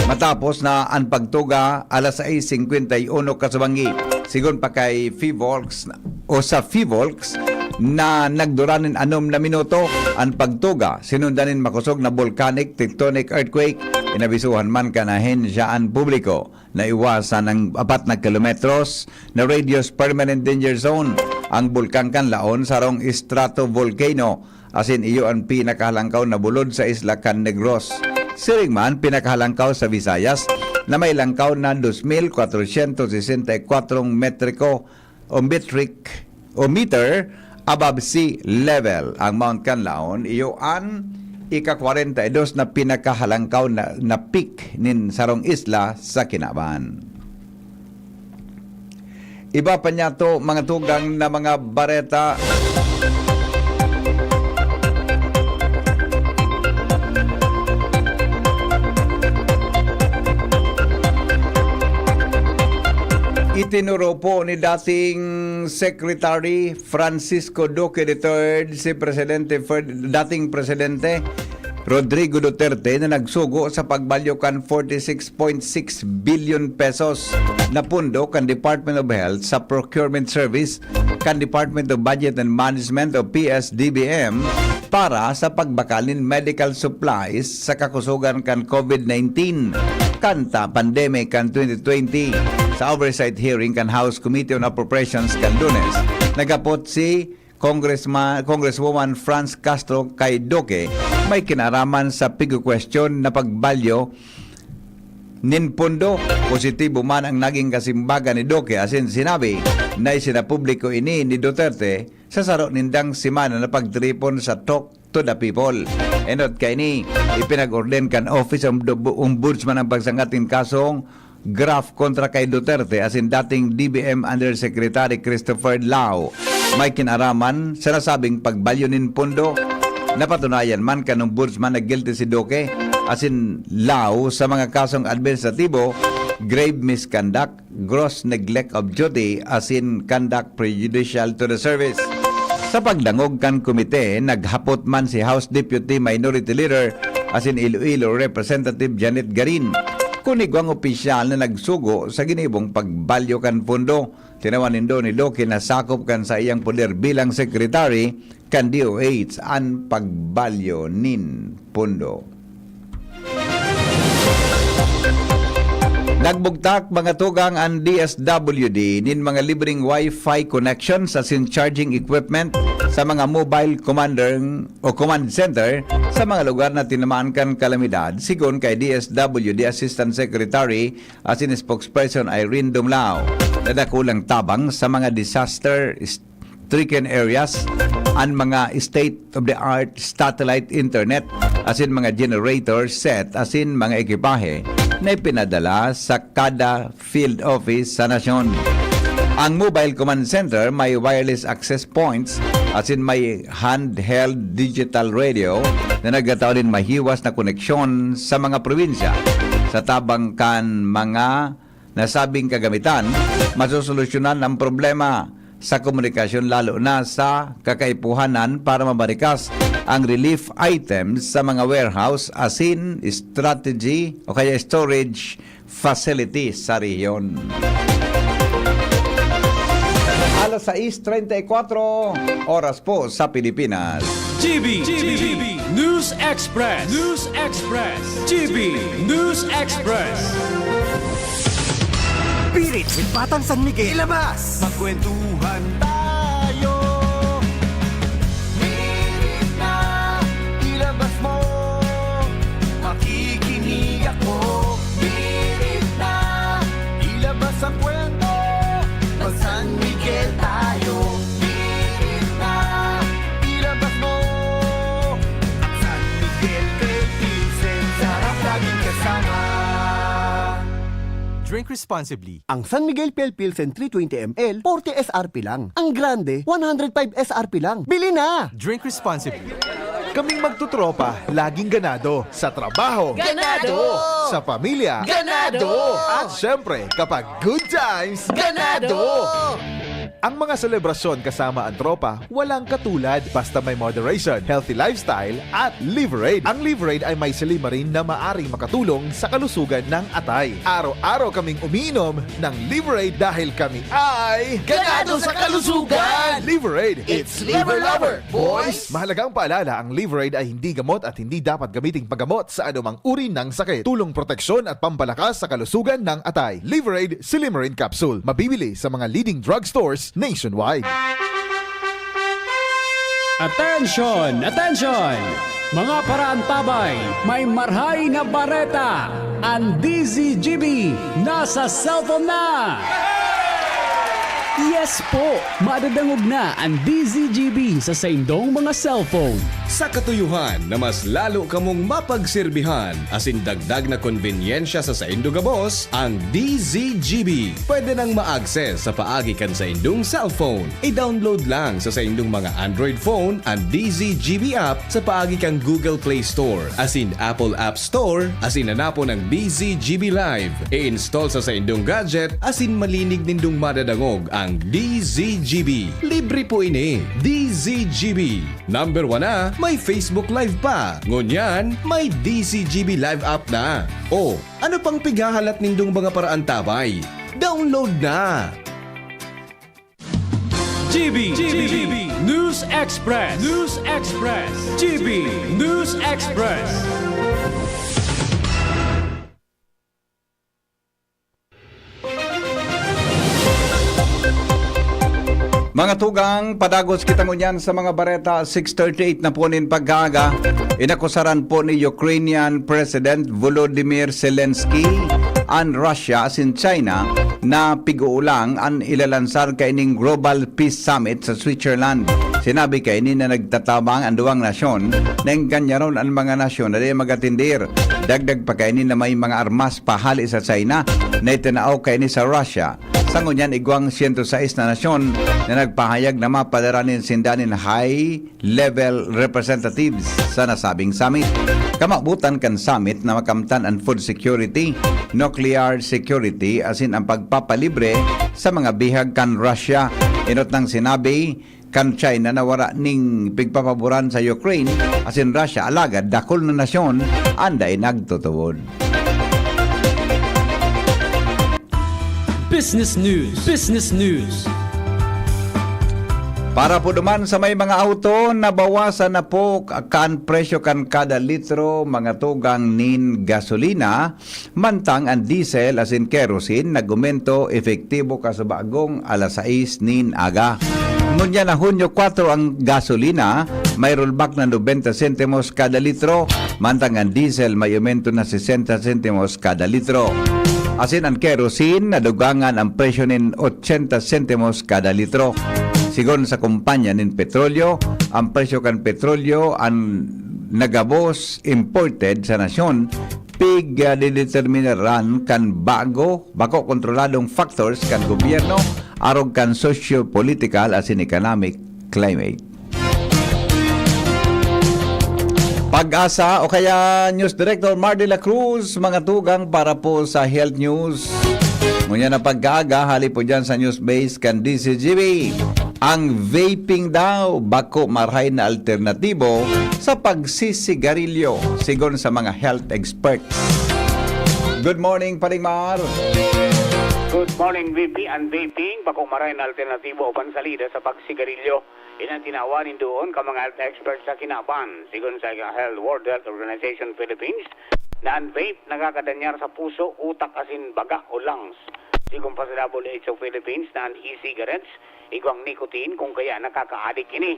Matapos na an pagtuga alas sais singkwenta y uno kasubangi, sigon pa kay PHIVOLCS o sa PHIVOLCS na nagdura nin anom na minuto an pagtuga, sinundan nin makosog na volcanic tectonic earthquake. Inabisuhan man kan ahensya an publiko na iwasan ang apat na kilometros na radius permanent danger zone. Ang Bulkang Kanlaon sarong stratovolcano asin iyo an pinakahalangkaw na bulod sa isla kan Negros. Siring man, pinakahalangkaw sa Visayas na may langkaw na dos mil kwatrosyentos sesenta y kwatro metriko o metric o meter above sea level. Ang Mount Kanlaon, iyo an ika-kwarenta y dos na pinakahalangkaw na, na peak nin sarong isla sa kinaban. Iba pa niyato, mga tugang na mga bareta. Itinuro po ni dating Secretary Francisco Duque the third si Presidente Ferd-, dating Presidente Rodrigo Duterte na nagsugo sa pagbalyo kan forty-six point six billion pesos na pondo kan Department of Health sa procurement service kan Department of Budget and Management o P S D B M para sa pagbakal nin medical supplies sa kakusogan kan COVID nineteen kan ta pandemic kan twenty twenty. Sa oversight hearing kan House Committee on Appropriations kan Lunes, naghapot si Congressma-, Congresswoman Franz Castro kay Duque may kinaraman sa pigkukwestiyon na pagbalyo nin pondo. Positibo man ang naging kasimbagan ni Duque asin sinabi na isinapubliko ini ni Duterte sa saro nindang semana na pagtiripon sa Talk to the People. Enot kaini, ipinag-orden kan Office of the Ombudsman ang pagsangat nin kasong graft kontra kay Duterte asin dating D B M Undersecretary Christopher Lao may kinaraman sa nasabing pagbalyo nin pondo. Napatunayan man kan Ombudsman na guilty si Duque asin Lao sa mga kasong administratibo, grave misconduct, gross neglect of duty asin conduct prejudicial to the service. Sa pagdangog kan komite, naghapot man si House Deputy Minority Leader asin Iloilo Representative Janet Garin kun igwang opisyal na nagsugo sa ginibong pagbalyo kan pondo. Tinawan nindo ni Duque na sakop kan saiyang poder bilang secretary kan D O H an pagbalyo nin pondo. Nagbugtak, mga tugang, an D S W D nin mga libreng Wi-Fi connections asin charging equipment sa mga mobile commander o command center sa mga lugar na tinamaan kan kalamidad, sigon kay D S W D Assistant Secretary asin spokesperson Irene Dumlao. Nadakulang tabang sa mga disaster stricken areas an mga state-of-the-art satellite internet asin mga generator set asin mga ekipahe na ipinadala sa kada field office sa nasyon. Ang Mobile Command Center may wireless access points asin may handheld digital radio na nagtatao nin mahiwas na koneksyon sa mga probinsya. Sa tabang kan mga nasabing kagamitan, masosolusyonan ang problema sa komunikasyon, lalo na sa kakaipuhanan para mabarikas ang relief items sa mga warehouse asin strategy o kaya storage facility sa rehiyon. Alas sais treinta y cuatro, oras po sa Pilipinas. G B, G B, News Express, News Express, G B News Express. Pirit with Batang San Miguel. Ilabas! Magkwentuhan tayo. Pirit na, ilabas mo. Makikinig ako. Pirit na, ilabas ang kwento. Mag-San Miguel tayo. Pirit na, ilabas mo. At San Miguel Philippines, sarap laging kasama. Drink responsibly. Ang San Miguel Pale Pilsen three twenty M L, forty S R P lang. Ang grande, one hundred five S R P lang. Bili na! Drink responsibly. Kaming magtutropa, laging ganado. Sa trabaho. Ganado! Sa pamilya. Ganado! At syempre, kapag good times. Ganado! Ang mga selebrasyon kasama ang tropa, walang katulad basta may moderation, healthy lifestyle, at Liverade. Ang Liverade ay may silymarin na maaring makatulong sa kalusugan ng atay. Araw-araw kaming umiinom ng Liverade dahil kami ay ganado sa kalusugan! Liverade, it's Liver Lover, boys! Mahalagang paalala, ang Liverade ay hindi gamot at hindi dapat gamiting paggamot sa anumang uri ng sakit. Tulong proteksyon at pampalakas sa kalusugan ng atay. Liverade Silymarin Capsule. Mabibili sa mga leading drugstores nationwide. Attention! Attention! Mga paraantabay, may marhay na bareta! Ang D Z G B nasa cellphone na! Yes po! Madadangog na ang D Z G B sa saindong mga cellphone. Sa katuyohan na mas lalo kamong mapagserbihan asin dagdag na konbenyensya sa saindo gabos, ang D Z G B pwede nang ma-access sa paagi kan saindong cellphone. I-download lang sa saindong mga Android phone an D Z G B app sa paagi kan Google Play Store asin Apple App Store, asin hanapon ang D Z G B Live. I-install sa saindong gadget asin malinig nindong madadangog ang D Z G B. Libre po ini. D Z G B. Number one na, may Facebook Live pa. Ngunyan, may D Z G B Live app na. O, ano pang pighahalat nindong mga paraantabay? Download na! G B, G B, News Express, News Express, G B News Express. Mga tugang, padagos kita ngunyan sa mga bareta. Six thirty-eight na po nin pagkaaga. Inakusaran po ni Ukrainian President Volodymyr Zelensky an Russia asin China na pig-uulang an ilalansar kaining Global Peace Summit sa Switzerland. Sinabi kaini na nagtatabang an duwang nasyon na engganyaron an mga nasyon na dai magatindir. Dagdag pa kaini na may mga armas pa hali sa China na itinao kaini sa Russia. Sa ngunyan, igwang sento sais na nasyon na nagpahayag na mapadara nin sinda nin high-level representatives sa nasabing summit. Kamabutan kan summit na makamtan an food security, nuclear security, asin ang pagpapalibre sa mga bihag kan Russia. Enot nang sinabi kan China na wara ning pigpapaboran sa Ukraine asin Russia, alagad dakul na nasyon an dai nagtutubod. Business News. Business News. Para po duman sa may mga auto, nabawasan na po kan presyo kan kada litro, mga tugang, nin gasolina. Mantang an diesel asin kerosene nag-umento epektibo kasubago alas sais nin aga. Ngunyan na Hunyo kwatro, ang gasolina may rollback na nobenta sentimos kada litro, mantang an diesel may umento na sesenta sentimos kada litro. Asin an kerosene nadugangan ang presyo nin otsenta sentimos kada litro. Sigon sa kompanya nin petrolyo, ang presyo kan petrolyo an nagabos imported sa nasyon pig, ah, dideterminaran kan bago, bako kontroladong factors kan gobyerno arog kan socio-political asin economic climate. Pag-asa o kaya News Director Mar de la Cruz, mga tugang para po sa health news. Ngunyan na pagkaaga, hali po dyan sa news base kan D Z G B. Ang vaping daw, bako marahay na alternatibo sa pagsisigarilyo, sigon sa mga health experts. Good morning, Paring Mar. Good morning, V P. Ang vaping, bako marahay na alternatibo o pansalida sa pagsigarilyo. Iyan ang tinawan nin duon ka mga health experts sa kinaban, sigon sa Health World Health Organization Philippines, na ang vape nakakadanyar sa puso, utak asin baga o lungs. Sigon pa sa W H O Philippines na ang e-cigarettes, igwang nicotine, kung kaya nakakaadik ini.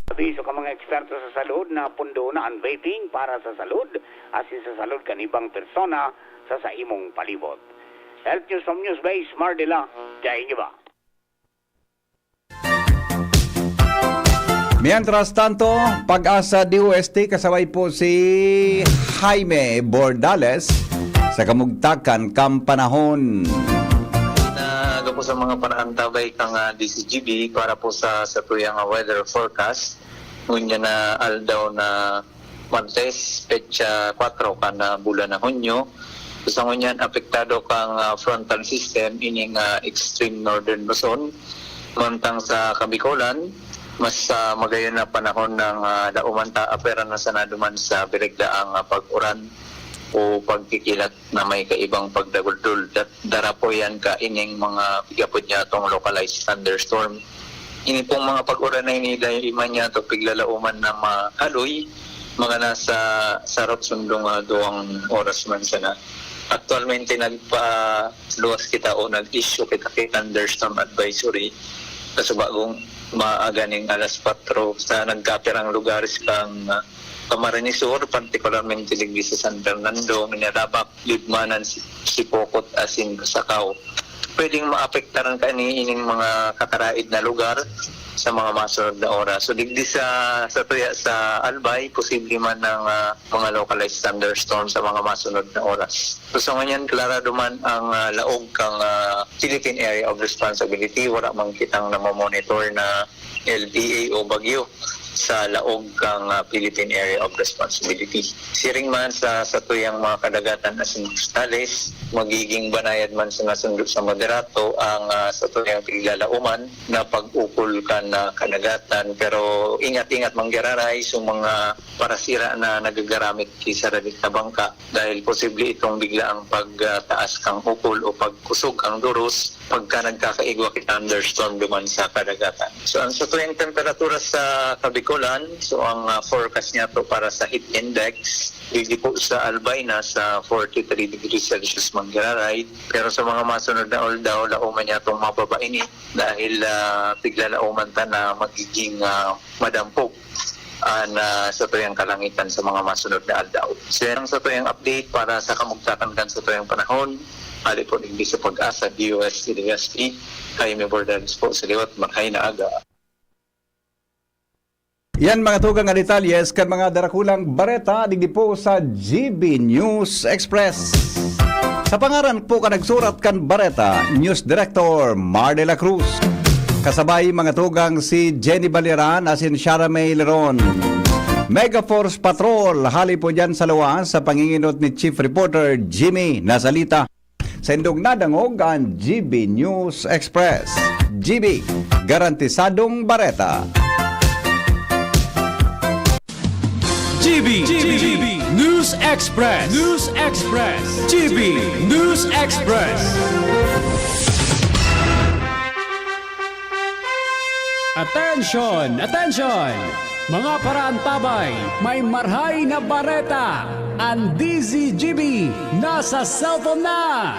Abiso ka mga eksperto sa salud na pundo na ang vaping para sa salud asin sa salud kan ibang persona sa saimong palibot. Health News from Newsbase, Mardila, Jaingiba. Mientras tanto, Pag-asa D O S T kasabay po si Jaime Bordales sa kamugtakan kan panahon. Na gapo sa mga panaantabay kang ah, D Z G B para po sa satuyang ah, weather forecast. Ngunyan na aldaw na Martes, petsa kwatro kan ah, bulan na Hunyo. Sa ngunyan, apektado kang ah, frontal system ining ah, extreme northern Luzon. Mantang sa Kabikolan, mas ah, magayon na panahon ng ah, lauman ta apera na sana duman sa birigdaang ah, pag-uran o pagkikilat na may kaibang pagdaguldol. Dat dara po yan kaining mga gapod niya atong localized thunderstorm. Ini pong mga pag-uran na ini, dahil iman niya to piglalauman na mahaloy, mga nasa sarap sundong ah, duwang oras man sana. Aktualmente, nagpaluwas kita o nag-issue kita kay thunderstorm advisory. Kaso bagong maaga ning alas kwatro sa nagkapirang lugares kang ah, Camarines Sur, partikularmente digdi sa San Fernando, Minalabac, Libmanan, Sipocot, asin Cusacao. Pwedeng maapektaran kani ining mga kakaraid na lugar sa mga masunod na oras. So digdi sa sa tuya sa Albay, posible man ng ah, mga localized thunderstorm sa mga masunod na oras. So sa ngunyan, klarado man ang ah, laog kang ah, Philippine Area of Responsibility, wala man kitang namomonitor na L P A o bagyo sa laog kang ah, Philippine Area of Responsibility. Siring man sa satuyang mga kadagatan asin costales, magiging banayad man sa nasundo sa moderato ang ah, satuyang piglalauman na pag-ukol kan ah, kadagatan. Pero ingat-ingat manggiraray sa mga parasira na nagagaramit ki sa radit na bangka dahil posible itong biglaang pagtaas kang ukol o pagkusog ang duros pagka nagkakaigwa ki thunderstorm duman sa kadagatan. So ang satuyang temperatura sa Kabikolan, so ang ah, forecast niya to para sa heat index, digdi po sa Albay na sa forty-three degrees Celsius manggiraray. Pero sa mga masunod na aldaw, lauman niya tong mababa ini dahil ah, piglalauman ta na magiging ah, madampog an ah, satuyang kalangitan sa mga masunod na aldaw. So yan ang satuyang update para sa kamugtakan kan satuyang panahon. Hali po digdi sa Pag-asa, D O S T, Jaime Bordales po sa liwat, marahay na aga. Yan mga tugang nga detalye kan mga darakulang bareta digdi po sa G B News Express. Sa pangaran po kan nagsurat kan bareta, News Director Mar de la Cruz. Kasabay mga tugang si Jenny Baliran asin Shara May Leron. Mega Force Patrol, hali po dyan sa luwas sa panginginot ni Chief Reporter Jimmy Nazalita. Saindong nadangog an G B News Express. G B, garantisadong bareta. G B, G B, News Express, News Express, G B News Express. Attention! Attention! Mga paraantabay, may marahay na bareta! An D Z G B nasa cellphone na!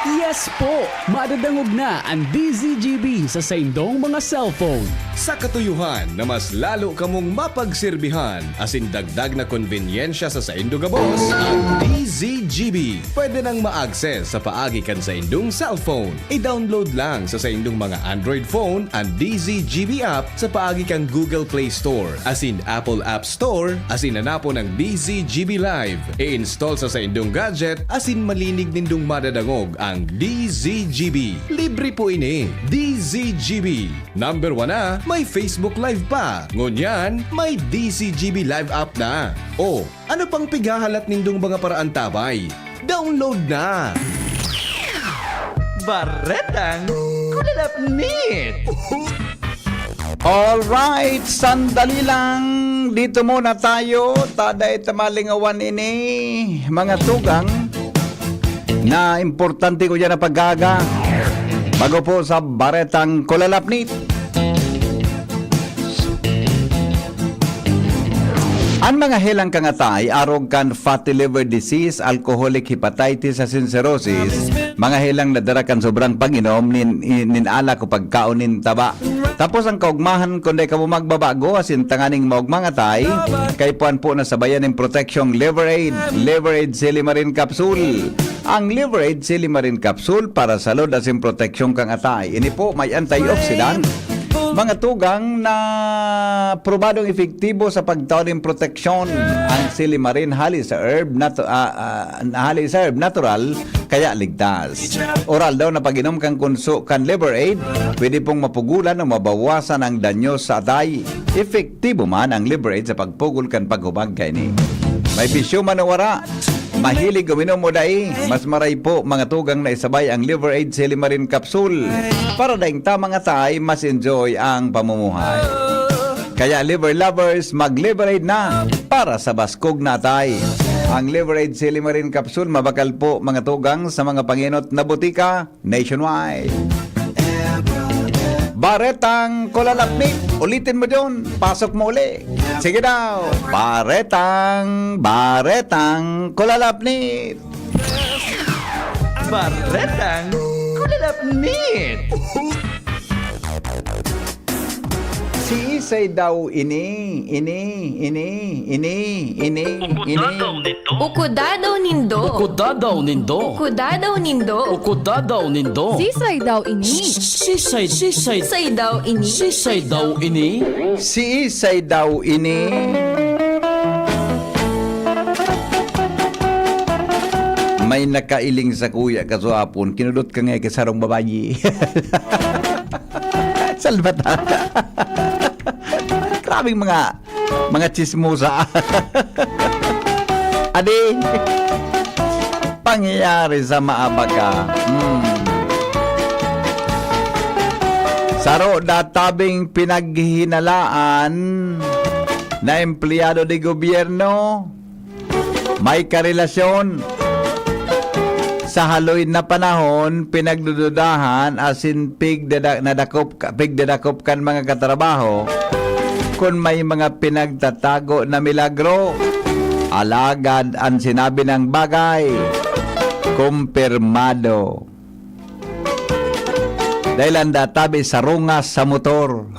Yes po! Madadangog na an D Z G B sa saindong mga cellphone. Sa katuyohan na mas lalo kamong mapagserbihan asin dagdag na konbenyensya sa saindo gabos, ang D Z G B pwede nang ma-access sa paagi kan saindong cellphone. I-download lang sa saindong mga Android phone an D Z G B app sa paagi kan Google Play Store asin Apple App Store asin hanapon ang D Z G B Live. I-install sa saindong gadget asin malinig nindong madadangog Ang D Z G B. Libre po ini. D Z G B. Number one na, may Facebook Live pa. Ngunyan, may D Z G B Live app na. O, ano pang pighahalat nindong mga paraantabay? Download na! Baretang Kulalapnit! Alright, sandali lang. Dito muna tayo. Taday ta malingawan ini, mga tugang, na importante ko dyan na paggaga. Bago po sa Baretang Kulalapnit. An mga helang kangatay, arog kan fatty liver disease, alcoholic hepatitis asin cirrhosis, mga helang na dara kan sobrang pag-inom nin, nin alak o pagkaon nin taba. Tapos ang kaugmahan, kun dai kamo magbabago asin tanganing maugma ang atay, kaipuhan po na sabayan nin proteksyong Liver Aid, Liver Aid Silimarin Capsule. Ang Liver Aid Silimarin Capsule para sa lod asin proteksyon kan atay. Ini po may antioxidant, mga tugang na probadong epektibo sa pagtao nin proteksyon. Ang silimarin hali sa herb natu-, ah, ah, hali sa herb natural, kaya ligtas. Oral daw na pag-inom kan kunso kan Liver Aid, pwede pong mapugulan o mabawasan ang danyo sa atay. Epektibo man ang Liver Aid sa pagpugol kan paghubag kaini. May bisyo man o wara, mahilig uminom o dai, mas maray po mga tugang na isabay ang Liver Aid Silimarin Capsule para daing tamang atay, mas enjoy ang pamumuhay. Kaya Liver Lovers, mag-Liver Aid na para sa baskog na atay. Ang Liver Aid Silimarin Capsule mabakal po mga tugang sa mga pangenot na botika nationwide. Baretang Kulalapnit. Ulitin mo, John. Pasok mo uli. Sige daw. Baretang, Baretang Kulalapnit. Baretang Kulalapnit. Siisay daw ini, ini, ini, ini, ini, Ukuda ini? Daw nindo. Ukuda daw nindo. Ukuda daw nindo. Ukuda daw nindo. Ukuda daw nindo. Sisay daw ini? Sisay, sisay. Sisay daw ini? Sisay daw ini? Siisay daw ini? May nakailing sa kuya kaswapon, kinudot ka nga kasarong babayi. Salbata. Grabing mga, mga chismosa. Adi, pangyayari sa maabaga. Hmm. Saro databing pinaghihinalaan na empleyado de gobyerno, may karelasyon. Sa haloy na panahon, pinagdududahan asin pigdada-, nadakop ka, pigdadakop kan mga katrabaho kun may mga pinagtatago na milagro. Alagad an sinabi nang bagay, kumpirmado. Dahil ang databi sa rungas sa motor.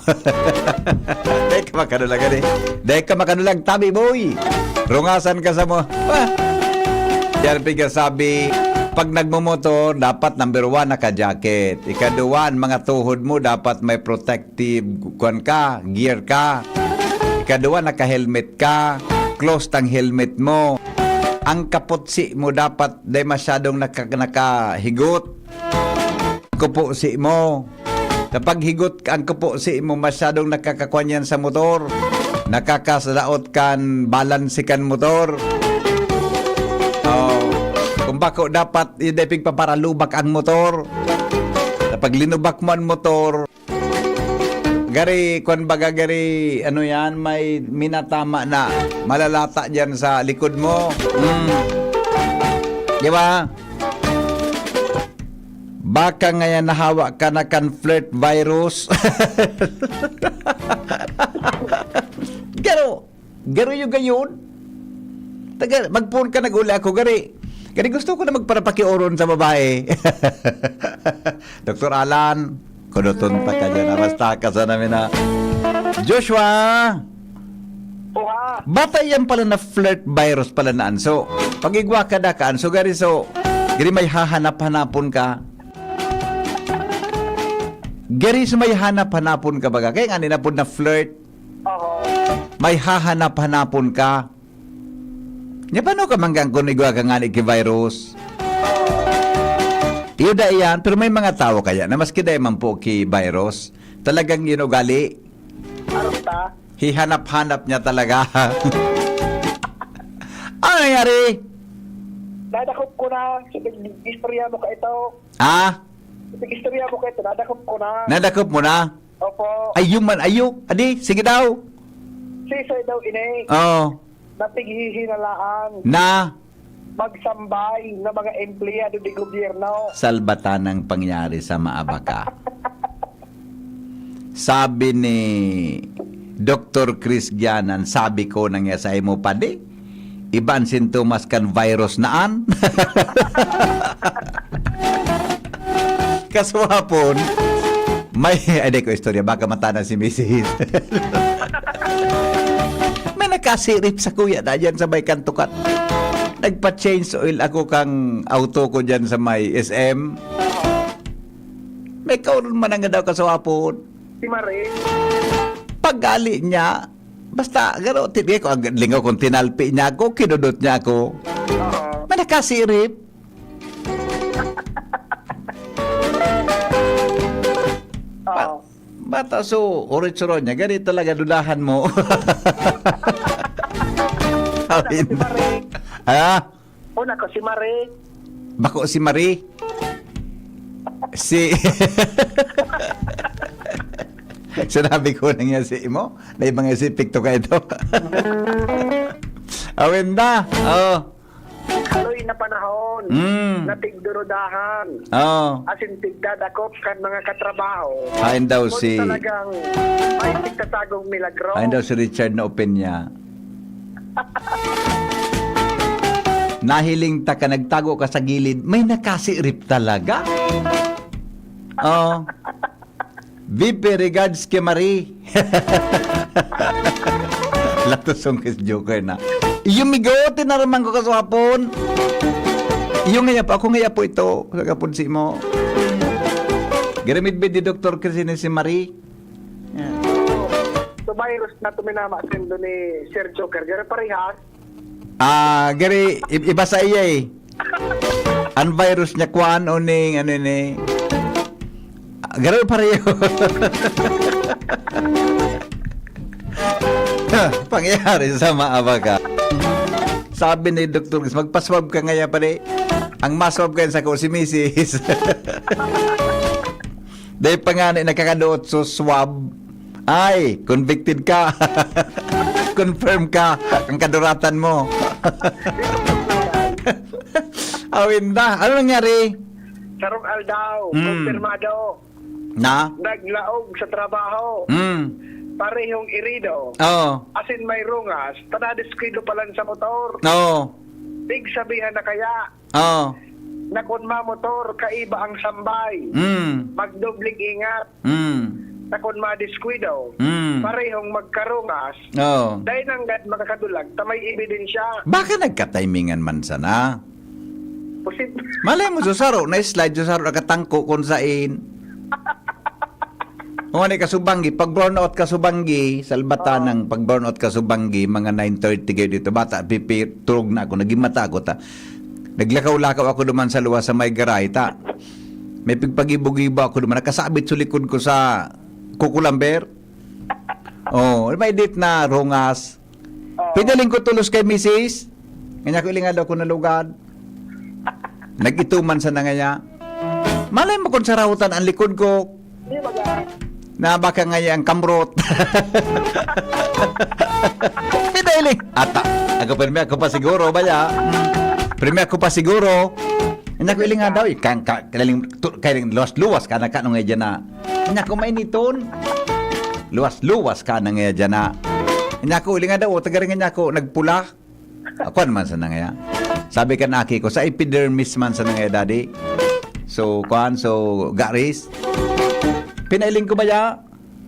Dai ka makadulag, ani. Dai ka makadulag, tabi, boy. Rungasan ka sa mo. Ah. Yan, pigasabi, pag nagmomotor, dapat number one, naka-jacket. Ikaduwa, ang mga tuhod mo, dapat may protective, kuwan ka, gear ka. Ikaduwa, naka-helmet ka. Close tang helmet mo. Ang kaputsi mo, dapat dai masyadong naka-, nakahigot. Kuposi mo. Kapag higot ang kuposi mo, masyadong nakakakuan yan sa motor. Nakakasadaot kan balanse kan motor. Oh. Kung bako dapat, hindi pigpaparalubak ang motor. Kapag linubak mo ang motor, gari, kwan baga gari, ano yan, may minatama na malalata dyan sa likod mo. Mm. Di ba? Baka ngayon nahawa ka na kan flirt virus. Garo, garo yung gayon. Taga, magpoon ka, nag-uli ako, gari. Gari, gusto ko na magparapakioron sa babae. Doktor Alan, kuduton ta ka dyan. Basta ka sa namin na. Joshua! Oha. Bata yan pala na flirt virus pala na anso. Pag igwa ka da ka anso, gari so, gari may hahanap-hanapon ka. Gari so may hanap-hanapon ka baga. Kaya nga ninapod na flirt. Oho. May hahanap-hanapon ka. Nya, paano ka manggang kun igwa ka nga ni ki virus? Iyo da iyan, pero may mga tawo kaya na maski dai man po ki virus, talagang yun ugali. Aram ta? Hihanap-hanap niya talaga. Ano nangyari? Nadakop ko na. Sige, istorya mo ka ito. Ah? Sige, istorya mo ka ito. Nadakop ko na. Nadakop mo na? Opo. Ayun man, ayo. Adi, sige daw. Sisay daw ini? Oo. Napighihinalaan. Na? Magsambay na mga empleyado de gobyerno. Salbatanang pangyari sa maabaka. Sabi ni Doktor Chris Gianan, sabi ko nang ya sa imo, padi, iba an sintomas kan virus na an. Kaswapon, may, ay, di ko istorya, baka matana si misis. May nakasirip sa kuya na dyan sa may kantukan. Nagpa-change oil ako kang auto ko dyan sa may S M. May kauron man ang daw kaswapon. Si Marie. Paggali niya, basta, garo, tibig ko, ang lingaw kung tinalpi niya ako, kinudot niya ako. Oo. May nakasirip. Oo. Bata, so, oritsuron niya, gani talaga dudahan mo. Sabi Si Marie. Ha? Una ko si Marie. Bako si Marie. Si Sinabi ko na nga si imo, na ibang isipik to ka ito. Awin na. Oh. Haloy na panahon, Mm. na tigdurudahan, Oh. asin tigdadakop kan mga katrabaho. Hain daw Kung si talagang may tigtatagong milagro. Hain daw si Richard na Opeña. Nahiling ta ka, nagtago ka sa gilid, may nakasirip talaga. Oh. V P regards kay Marie. Latosong kis Joker na. Iyo migo, tinaraman ko kaswapon. Iyo ngaya po, ako ngaya po ito. Sagapon si mo. Girimidbid ni Doktor Chris ini si Marie. Yan. So, virus na tuminama sindo ni Sir Joker. Garo parehas. Ah, gari, i-, iba sa iya eh. Ang virus niya, kuan, o ning, ano ni, ah, garo pareho. Pangyayari sa maabaka. Sabi ni Doktor Chris, "Magpa-swab ka ngaya, pare. Ang ma-swab ka yan sa ko, si misis." Dahil pa nga na nakakaduot sa swab, ay, convicted ka. Confirm ka ang kaduratan mo. Awin na. Ano nangyari? Sarong aldaw, Mm. kumpirmado. Na? Naglaog sa trabaho. Mm. Parehong irido. Oo. Asin may rungas, tanadis kilo pa lang sa motor. Oo. Big sabihan na kaya, Oo. na kun mamotor, kaiba ang sambay. Mm. Magdobling ingat. Mm. Na kun madiskuido, Mm. parehong magkarungas. Oo. Dai nanggad makakadulag ta may ebidensya. Baka nagkatimingan man sana. Posible. Malay mo, susaro, na-slide, susaro, nakatangko kung sain. Kung ano, kasubanggi, pag brownout kasubanggi, salbatan Oo. ng pag brownout kasubanggi, mga nine thirty kayo dito, bata, pipi, turog na ako, naging mata ako, ta. Naglakaw-lakaw ako duman sa luwas sa may garay, ta. May pigpagibo-gibo ako duman, nakasabit sa likod ko sa kukulamber. Oh, may dit na rungas. Oo. Pinaling ko tulos kay misis. Kanya ko ilinga daw ko nalugad. Nag-ituman sa nangaya. Malay mo kung sarahutan ang likod ko. Di ba ga? Na baka ngaya ang kamrot. Pinailing. Ata. Ako, pirmi ako pa siguro, baya. Hmm. Pirmi ako pa siguro. Kanya ko ilinga daw, eh, kang, ka, kailing, tu, kailing, luwas-luwas ka na kanong nga dyan na. Kanya ko mainiton. Luwas-luwas ka na nga dyan na. Kanya ko ilinga daw, o, tagaringan niya ako, nagpula. Ako naman sa nangaya. Sabi kan aki ko, sa epidermis man sa nangaya, daddy. So, kuan, so, garis. Pinailing ko ba ya?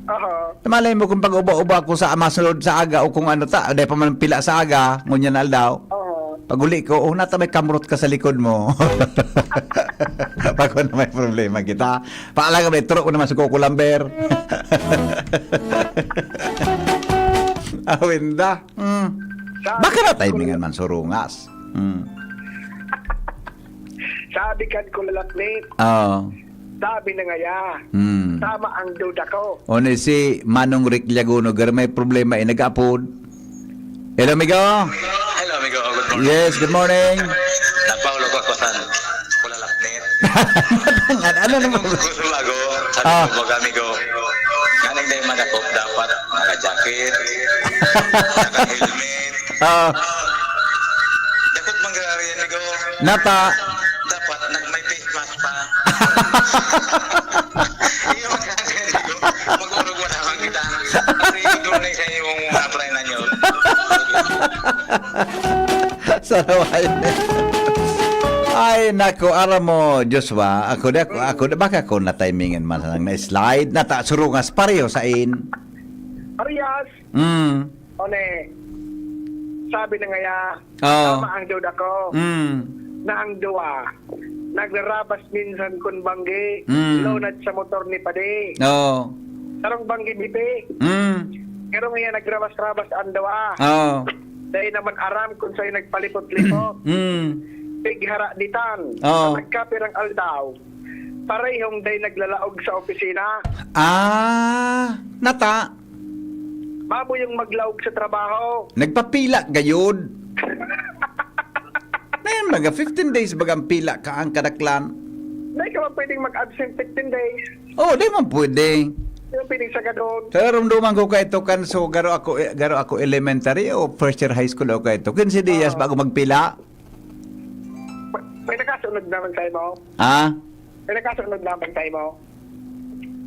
Aha. Malay mo kung pag-uba-uba ko sa masunod sa aga o kung ano ta, dahil pa man pila sa aga, ngunyan na aldaw. Aha. Pag-uli ko, oh, nata may kamrot ka sa likod mo. Pag na may problema kita. Paalaga may turo ko naman sa kukulamber. Awinda. Mm. Sa Baka na timingan man surungas. Mm. Sabi kan Kulalaknit, Oo. Sabi na ngaya, Hmm. Tama ang duda ko. O ni si Manong Rick Liagono, gar may problema, eh, nag-aapod. Hello, amigo. Hello, amigo. Good morning. Yes, good morning. Nagpaulo ko ako san Kulalaknit. Ano, ano naman? Gusto bago. Sabi Ah. ko, baga, amigo. Galing tayo madakop, dapat naka-jacket, naka-helmet. Ah. Dakot mangyari, amigo. Nata. Dapat nag-, may face mask pa. Iyo, amigo. Mag-urog mo naman kita. Kasi ito na sa iyong mga pray na nyo. Saraway na. Ay, nako, aram mo, Joshua, ako di, ako, ako di, baka ako na-timingan man sanang na-slide, nata, surungas, pareho sain. Parehas. Mm. One, sabi na ngaya, Oo. Tama ang duda ko. Mm. Na ang duwa, nagrarabas minsan kun banggi, Mm. lunad sa motor ni Padi. Oo. Sarong banggi bibi. Mm. Pero ngayon nagrabas-rabas ang duwa. Oo. Dahil naman aram kung sa'yo nagpalipot-lipot. Mm. Pighara ditan. Oo. Sa nagkapirang aldaw, parehong day naglalaog sa opisina. Ah, nata. Bago yung maglaog sa trabaho. Nagpapila gayod. Na yan, baga, fifteen days baga ang pila ka ang kadaklan. Dahil ka man pwedeng mag-absent fifteen days. Oh, di man pwede. Di man pwedeng sagadon. Sa rumduman ko ka ito kan, so, garo ako, garo ako elementary o first year high school o ka ito. Quince dias Oo. bago magpila. May, may nakasunod naman sa'yo mo? Ah? May nakasunod naman sa'yo mo?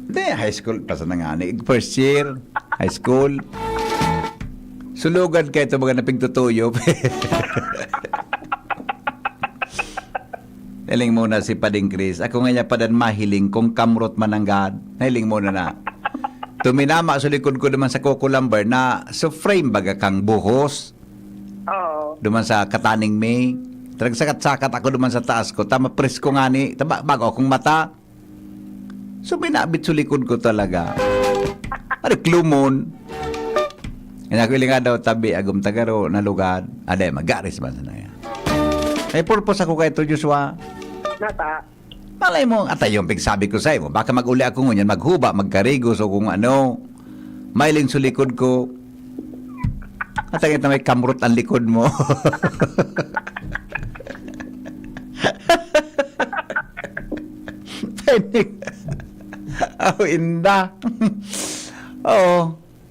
Hindi, high school. Basta na nga ni, first year, high school. Sulugan ka ito, mga napigtutuyop. Nahiling muna si Pading Chris. Ako nga niya padan mahiling kung kamrot man ang gad. Nahiling muna na. Tuminama sa likod ko naman sa Coco Lumber na so frame baga kang buhos. Oo. Duman sa kataning mi. Taragsakat-sakat ako duman sa taas ko. Tama presko nga ni. Tama, bago akong mata. So, binabit sa likod ko talaga. Ari, klumon. Kaya ko ilinga daw, tabi, agom tagaro, nalugad. Ade, magaris man sana yan. May purpose ako kay ito, Joshua. Nata. Malay mo, at ayun, pigsabi ko sa'yo, baka mag-uli ako ngunyan, maghuba, magkarigos o kung ano. Mailing sa likod ko. At ang ito may kamrot ang likod mo. Aw, inda. Oo.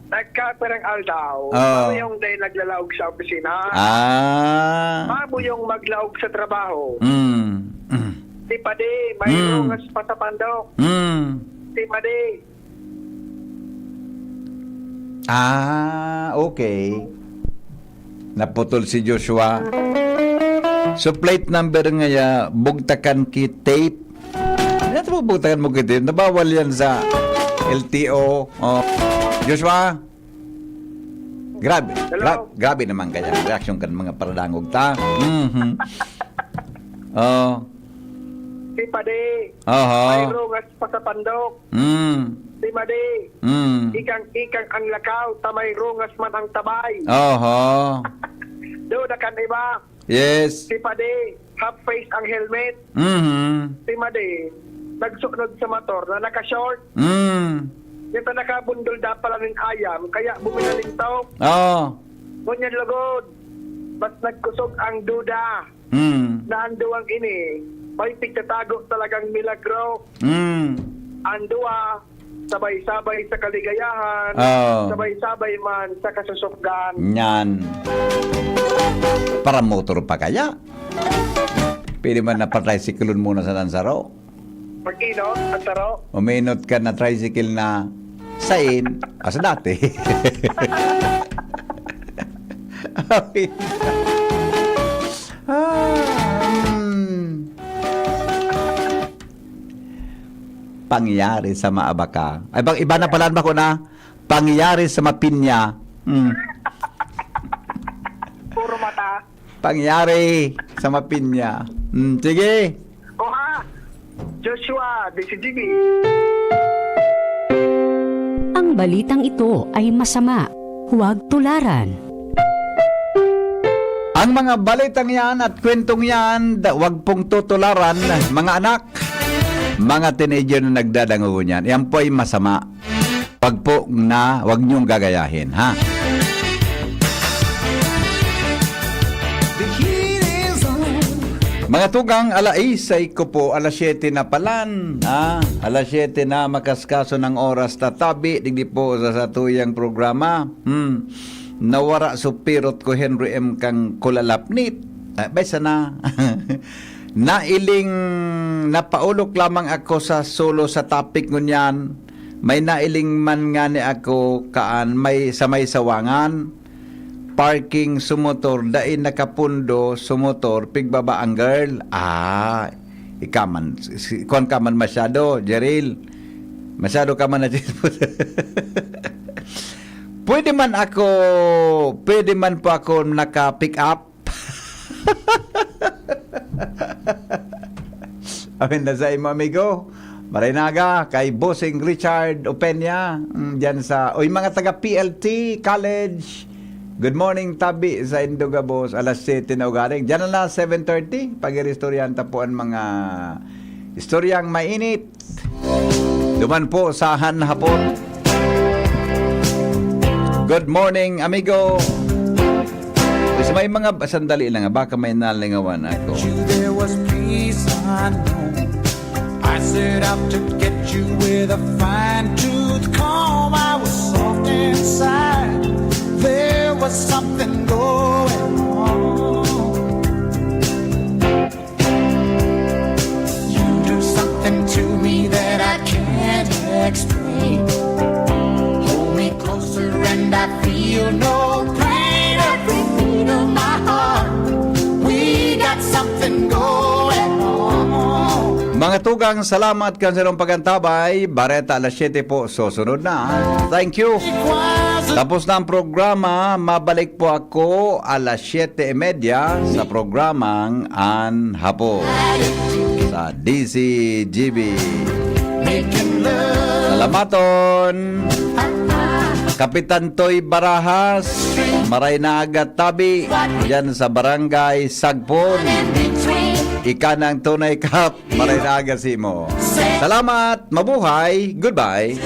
Nagkapirang aldaw, Oo. Parehong day naglalaog sa opisina. Ah. Bago yung maglaog sa trabaho. Mm. Mm. Si Padi, may Mm. rungas pa sa pandok. Mm. Si Padi. Ah, okay. Naputol si Joshua. So, plate number nga ya, bugtakan ki tape. Ano ito bugtakan mo ki tape? Nabawal yan sa L T O. Oh. Joshua? Grabe. Hello? Gra-, grabe naman kaya ang reaksyon kan mga paradangog ta. Mhm. Oh. Si Padi, Aha. May rungas pa sa pandok. Mm. Si Madi, Mm. ikang-ikang ang lakaw, ta may rungas man ang tabay. Oho. Duda kan iba. Yes. Si Padi, half face ang helmet. Mhm. Si Madi, nagsunod sa motor na naka-short. Mm. Dito nakabundol da pala nin ayam, kaya buminalintok. Oo. Ngunyan lugod, mas nagkusog ang duda. Hmm. Na ang duwang ini, may pigtatago talagang milagro. Hmm. Ang duwa, sabay-sabay sa kaligayahan, Oo. sabay-sabay man sa kasusukdan. Yan. Para motor pa kaya? Pwede man na patricycle muna sa Lansaro? Mag-inot, ang taro. Uminot ka na tricycle na sain, as dati. Ah, hmm. Pangyari sa maabaka. Ay, bang iba na pala, bako na. Pangyari sa mapinya. Hmm. Puro mata. Pangyari sa mapinya. Hmm, sige. Oha! Joshua, this is Jimmy. Ang balitang ito ay masama. Huwag tularan. Ang mga balitang yan at kwentong yan, da- wag pong tutularan, mga anak, mga teenager na nagdadangog niyan. Yan po ay masama. Wag po na, wag niyong gagayahin, ha? Mga tugang, alas sais ko po, alas siyete na palan, ha? Alas siyete na, makaskaso ng oras, tatabi, digdi po sa satuyang programa. Hmm. Nawara so pirot ko, Henry M. kang kulalapnit. Ah, bay sana. Nailing, napaulok lamang ako sa solo sa topic ngunyan. May nailing man ngani ako kaan, may sa may sawangan. Parking sumotor, dai nakapundo sumotor, pigbaba ang girl. Ah, ika man, si, kuwan ka man masyado, Jeril. Masyado ka man na Pwede man ako, pwede man po ako naka-pick up. Amin na sa imo, amigo. Marinaga, kay Bossing Richard Opeña, mm, dyan sa, uy, mga taga P L T College. Good morning, tabi sa Indogabos, alas siyete na ugaling. Dyan na lang, seven thirty, pag-iristoryahan ta po ang mga istoryang mainit. Duman po sa Han Hapon. Good morning, amigo. Is may mga, sandali lang, baka may nalingawan ako. You, there was peace unknown. I set out to get you with a fine tooth comb. I was soft inside. There was something going on. You do something to me that I can't explain. Hold me closer and I feel no pain. Every beat of my heart, we got something going on. Mga tugang, salamat kan sa inyong pag-antabay. Bareta alas siyete po, susunod na. Thank you. Tapos na ang programa. Mabalik po ako alas siyete y media sa programang An Hapon sa D C G B. Salamaton, Kapitan Toy Barajas, maray na aga tabi, dyan sa Barangay Sagpon. Ika na ang tunay kap, maray na aga simo. Salamat, mabuhay, goodbye.